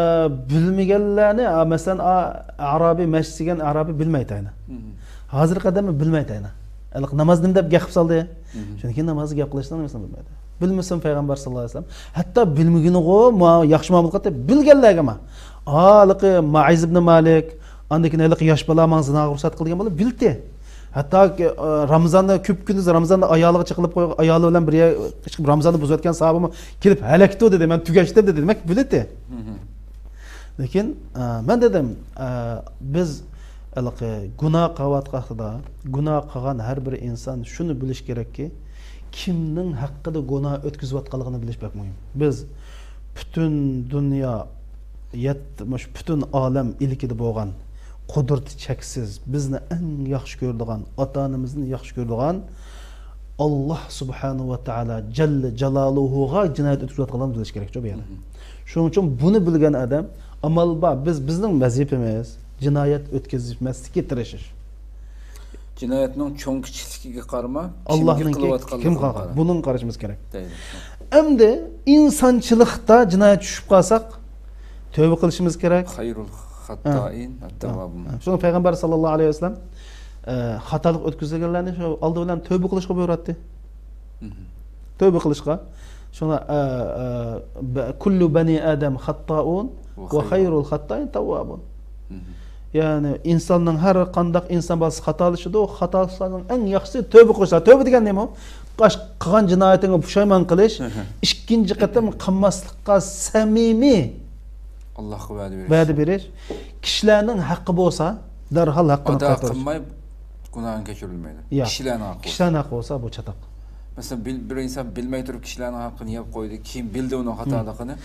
بىلمىگەنلەرنى، ئا، مەسىلەن، ئا، ئەرابىي مەسچىت دېگەن ئەرابىي بىلمەيتتى ئەينى. مم. ھازىرقى ئادەممۇ بىلمەيتتى ئەينى. ھېلىقى ناماز نېمە دەپ گەپ قىلىپ سالدى؟ مم. چۈنكى نامازدا گەپ قىلىشنىڭ نېمىسىنى بىلمەيدۇ. بىلمىسىمۇ پەيغەمبەر ساللاللاھۇ ئەلەيھى ۋەسەللەم ھەتتا بىلمىگىنىغۇ ما-، ياخشى مۇئامىلە قىلاتتى. بىلگەنلەرگە ما-، ھېلىقى مائىز ئىبنى مالىك، ئاندىن كېيىن ھېلىقى ياش بالا ماڭا زىناغا رۇخسەت قىلدى دېگەن بالا بىلدى. ھەتتا، ئە، رامىزاندا، كۈپكۈندۈز رامىزاندا ئايالىغا چېقىلىپ قويغان، ئايالى بىلەن بىر يەرگە چىقىپ رامىزاننى بۇزۇۋەتكەن ساھابىمۇ كېلىپ ھەلەكتۇ دېدى، مەن تۈگەشتىم دېدى، دېمەك بىلدى. مھم. لېكىن، ئە، مەن دېدىم، ئە، بىز ھېلىقى گۇناھ قىلىۋاتقان ۋاقتىدا، گۇناھ قىلغان ھەر بىر ئىنسان شۇنى بىلىشى كېرەككى، كىمنىڭ ھەققىدە گۇناھ ئۆتكۈزۈۋاتقانلىقىنى بىلىش بەك مۇھىم. بىز پۈتۈن دۇنيا يەت-، مۇشۇ پۈتۈن ئالەم ئىلكىدە بولغان، قۇدرىتى چەكسىز، بىزنى ئەڭ ياخشى كۆرىدىغان، ئاتا-ئانىمىزنى ياخشى كۆرىدىغان ئاللاھ سۇبھانەھۇ ۋە تائالا جەللە جالالۇھۇغا جىنايەت ئۆتكۈزۈۋاتقانلىقىنى بىلىش كېرەكچۇ بۇ يەردە. مھم. شۇنىڭ ئۈچۈن بۇنى بىلگەن ئادەم، ئامال بار، بىز، بىزنىڭ ۋەزىپىمىز جىنايەت ئۆتكۈزمەسلىككە تىرىشىش. جىنايەتنىڭ چوڭ-كىچىكلىكىگە قارىما، كىمگە قىلىۋاتقانلىقىغا قارا. بۇنىڭغا قارىشىمىز كېرەك. دەيدۇ. ئەمدى ئىنسانچىلىقتا جىنايەت چۈشۈپ قالساق، تۆۋە قىلىشىمىز كېرەك. خەيرۇل خەتتائىن ھە. ئەت-تەۋۋابۇن. ھە. شۇڭا پەيغەمبەر ساللاللاھۇ ئەلەيھى ۋەسەللەم، ئە، خاتالىق ئۆتكۈزگەنلەرنى شۇ ئالدى بىلەن تۆۋە قىلىشقا بۇيرۇۋاتتى. مھم. تۆۋە قىلىشقا. شۇڭا، ئە، ئە، بە-، كۇللۇ بەنى ئادەم خەتتائۇن ۋە ۋە خەيرۇل خەيرۇل خەتتائىن تەۋۋابۇن. مھم. يەنى ئىنساننىڭ، ھەر قانداق ئىنسان بالىسى خاتالىشىدۇ، خاتالىشلارنىڭ ئەڭ ياخشىسى تۆۋە قىلىشلار. تۆۋە دېگەن نېمە؟ قاش-، قىلغان جىنايىتىڭگە پۇشايمان قىلىش، مھم. ئىككىنچى قېتىم قىلماسلىققا سەمىمىي ئاللاھقا ۋەدە بېرىش. ۋەدە بېرىش. كىشىلەرنىڭ ھەققى بولسا، دەرھال ھەققىنى ئادا قايتۇرۇش. قىلماي گۇناھىڭ كەچۈرۈلمەيدۇ. ياق. كىشىلەرنىڭ ھەققى بولسا. كىشىلەرنىڭ ھەققى بولسا، بۇ چاتاق. مەسىلەن، بىل-، بىر ئىنسان بىلمەي تۇرۇپ كىشىلەرنىڭ ھەققىنى يەپ قويدى، كېيىن بىلدى ئۇنىڭ خاتالىقىنى.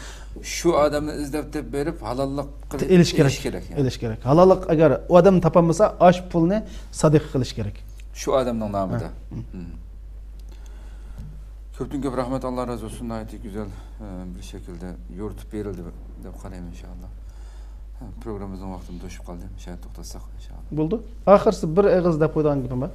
شۇ ئادەمنى ئىزدەپ تېپىپ بېرىپ، ھالاللىق قىلىپ ئېلىش كېرەك. ئېلىش كېرەك، يەنى. ئېلىش كېرەك. ھالاللىق، ئەگەر ئۇ ئادەم تاپالمىسا، ئاش پۇلنى سەدىقە قىلىش كېرەك. شۇ ئادەمنىڭ نامىدا. ھە. مم. كۆپتىن كۆپ رەھمەت، ئاللا رازى بولسۇن، ناھايىتى گۈزەل، ئە، بىر شەكىلدە يورۇتۇپ بېرىلدى دەپ قارايمەن، ئىنشائاللا. ھە، پروگراممىمىزنىڭ ۋاقتىمۇ توشۇپ قالدى، شايەت توختاتساق، ئىنشائاللا. بولدى. ئاخىرسى بىر ئېغىز دەپ قويىدىغان گېپىم بار.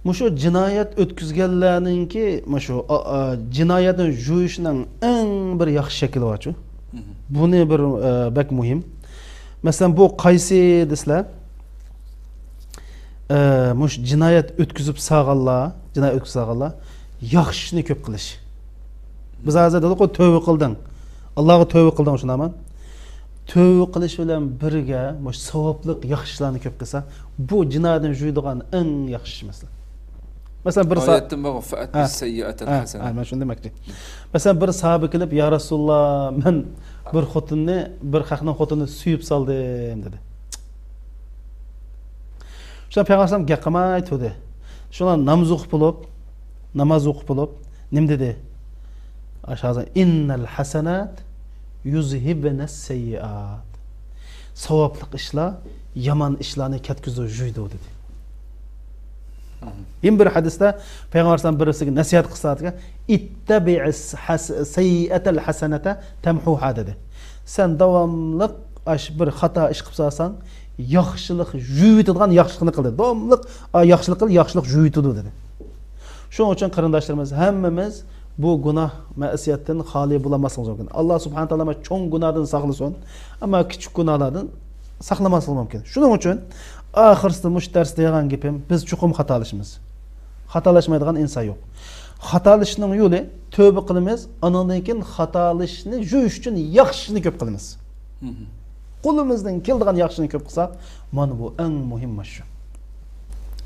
مۇشۇ جىنايەت ئۆتكۈزگەنلەرنىڭكى، مۇشۇ، ئا، ئا، جىنايەتنى جۇيۇشنىڭ ئەڭ بىر ياخشى شەكلى بارچۇ. مم. بۇنى بىر، ئە، بەك مۇھىم. مەسىلەن، بۇ قايسى دېسىلە، ئە، مۇشۇ جىنايەت ئۆتكۈزۈپ سالغانلار، جىنايەت ئۆتكۈزۈپ سالغانلار ياخشى ئىشنى كۆپ قىلىش. بىز ھازىر دېدۇققۇ، تۆۋە قىلدىڭ. ئاللاغا تۆۋە قىلدىڭ، شۇنداقمۇ؟ تۆۋە قىلىش بىلەن بىرگە مۇشۇ ساۋابلىق ياخشى ئىشلارنى كۆپ قىلسا، بۇ جىنايەتنى جۇيىدىغان ئەڭ ياخشى ئىش مەسىلەن. مەسىلەن، بىر سا-، ئايەتتىن بار، فەئەتبىس ھە. سەييىئەتەل ھە، ھەسەنە. ھە، مەن شۇنى دېمەكچى. مەسىلەن، بىر ساھابە كېلىپ، يا رەسۇلاللا، مەن بىر خوتۇننى، بىر خەقنىڭ خوتۇنىنى سۆيۈپ سالدىم، دېدى. شۇڭا پەيغەمبەر ئەلەيھىسسالام گەپ قىلماي تۇردى. شۇڭا ناماز ئوقۇپ بولۇپ، ناماز ئوقۇپ بولۇپ، نېمە دېدى؟ ئاشۇ ھازىر، «ئىننەل ھەسەنات يۇزھىبنەس سەييىئات.» ساۋابلىق ئىشلار يامان ئىشلارنى كەتكۈزىدۇ، جۇيىدۇ، دېدى. يەنە بىر ھەدىستە پەيغەمبەر ئەلەيھىسسالام بىرسىگە نەسىھەت قىلسا، ئىتتەبىئىس ھەس-، سەييىئەتەل ھەسەنەتە تەمھۇھا، دېدى. سەن داۋاملىق ئاشۇ بىر خاتا ئىش قىلىپ سالساڭ، ياخشىلىق جۇيۇۋېتىدىغان ياخشىلىقنى قىل، دېدى. داۋاملىق، ئا، ياخشىلىق قىل، ياخشىلىق جۇيۇۋېتىدۇ، دېدى. شۇنىڭ ئۈچۈن قېرىنداشلىرىمىز، ھەممىمىز بۇ گۇناھ، مەئسىيەتتىن خالىي بولالماسلىقىمىز مۇمكىن. ئاللا سۇبھانە تائالا چوڭ گۇناھتىن ساقلىسۇن، ئەمما كىچىك گۇناھلاردىن ساقلىماسلىقى مۇمكىن. شۇنىڭ ئۈچۈن ئاخىرسىدا مۇشۇ دەرستە دېگەن گېپىم، بىز چوقۇم خاتالىشىمىز. خاتالاشمايدىغان ئىنسان يوق. خاتالىشىشنىڭ يولى تۆبە قىلىمىز، ئانىڭدىن كېيىن خاتالىشىشنى يۇيۇش ئۈچۈن ياخشىنى كۆپ قىلىمىز. قولىمىزدىن كېلىدىغان ياخشىنى كۆپ قىلساق، مانا بۇ ئەڭ مۇھىم مانا شۇ.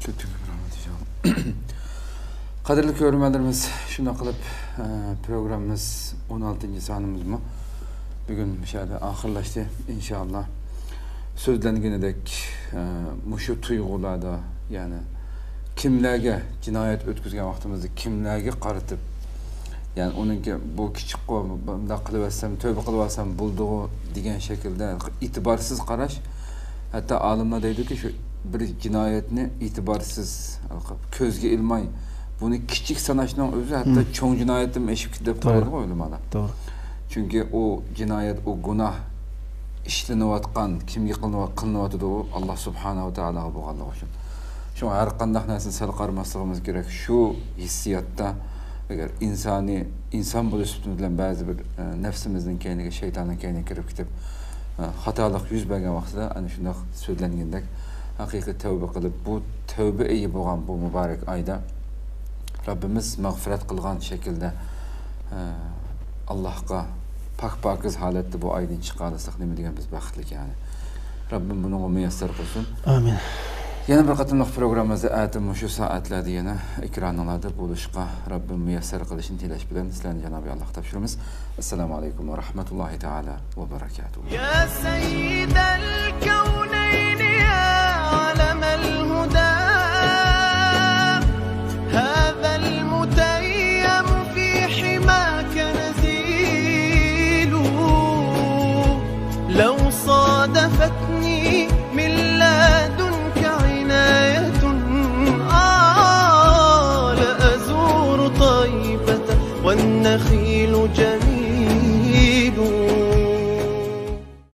كۆپتىن كۆپ رەھمەت ئىنشاللا. قەدىرلىك كۆرۈرمەنلىرىمىز، شۇنداق قىلىپ، ئە، پروگراممىمىز ئون ئالتىنچى سانىمىزمۇ بۈگۈن مۇشۇ يەردە ئاخىرلاشتى، ئىنشاللا. سۆزلەنگىنىدەك، ئە، مۇشۇ تۇيغۇلاردا، يەنى كىملەرگە جىنايەت ئۆتكۈزگەن ۋاقتىمىزدا كىملەرگە قارىتىپ، يەنى ئۇنىڭكى بۇ كىچىكقۇ، بۇنداق قىلىۋەتسەم، تۆبە قىلىۋالسام بولىدىغۇ دېگەن شەكىلدە ئېتىبارسىز قاراش. ھەتتا ئالىملار دەيدۇكى، شۇ بىر جىنايەتنى ئېتىبارسىز، كۆزگە ئىلماي، بۇنى كىچىك ساناشنىڭ ئۆزى ھەتتا چوڭ جىنايەتتىن ئېشىپ كېتىدۇ دەپ قارايدىغۇ ئۆلىمالار. توغرا. چۈنكى ئۇ جىنايەت، ئۇ گۇناھ ئىشلىنىۋاتقان، كىمگە قىلىنىۋات-، قىلىنىۋاتىدۇ، ئۇ ئاللا سۇبھانەھۇ ۋە تائالاغا بولغانلىقى ئۈچۈن. شۇڭا ھەر قانداق نەرسىنى سەل قارىماسلىقىمىز كېرەك. شۇ ھېسسىياتتا، ئەگەر ئىنسانىي، ئىنسان بولۇش سۈپىتىمىز بىلەن بەزى بىر، ئە، نەپسىمىزنىڭ كەينىگە، شەيتاننىڭ كەينىگە كىرىپ كېتىپ، ئە، خاتالىق يۈز بەرگەن ۋاقتىدا، ئەنە شۇنداق سۆزلەنگەندەك، ھەقىقىي تەۋبە قىلىپ، بۇ تەۋبە ئېيى بولغان بۇ مۇبارەك ئايدا رەببىمىز مەغپىرەت قىلغان شەكىلدە، ئە، ئاللاھقا پاك-پاكىز ھالەتتە بۇ ئايدىن چىقالىساق، نېمە دېگەن بىز بەختلىك، يەنى. رەببىم بۇنىڭغا مۇيەسسەر قىلسۇن. ئامىن. يەنە بىر قېتىملىق پروگراممىمىزدا ئەتە مۇشۇ سائەتلەردە يەنە ئېكرانىڭلاردا بولۇشقا رەببىم مۇيەسسەر قىلىشىنى تىلەش بىلەن سىلەرنى جانابى ئاللاھقا تاپشۇرىمىز. ئەسسالامۇ ئەلەيكۇم ۋە رەھمەتۇللاھى تائالا ۋە بەرەكاتۇھۇ. يا سيد الكون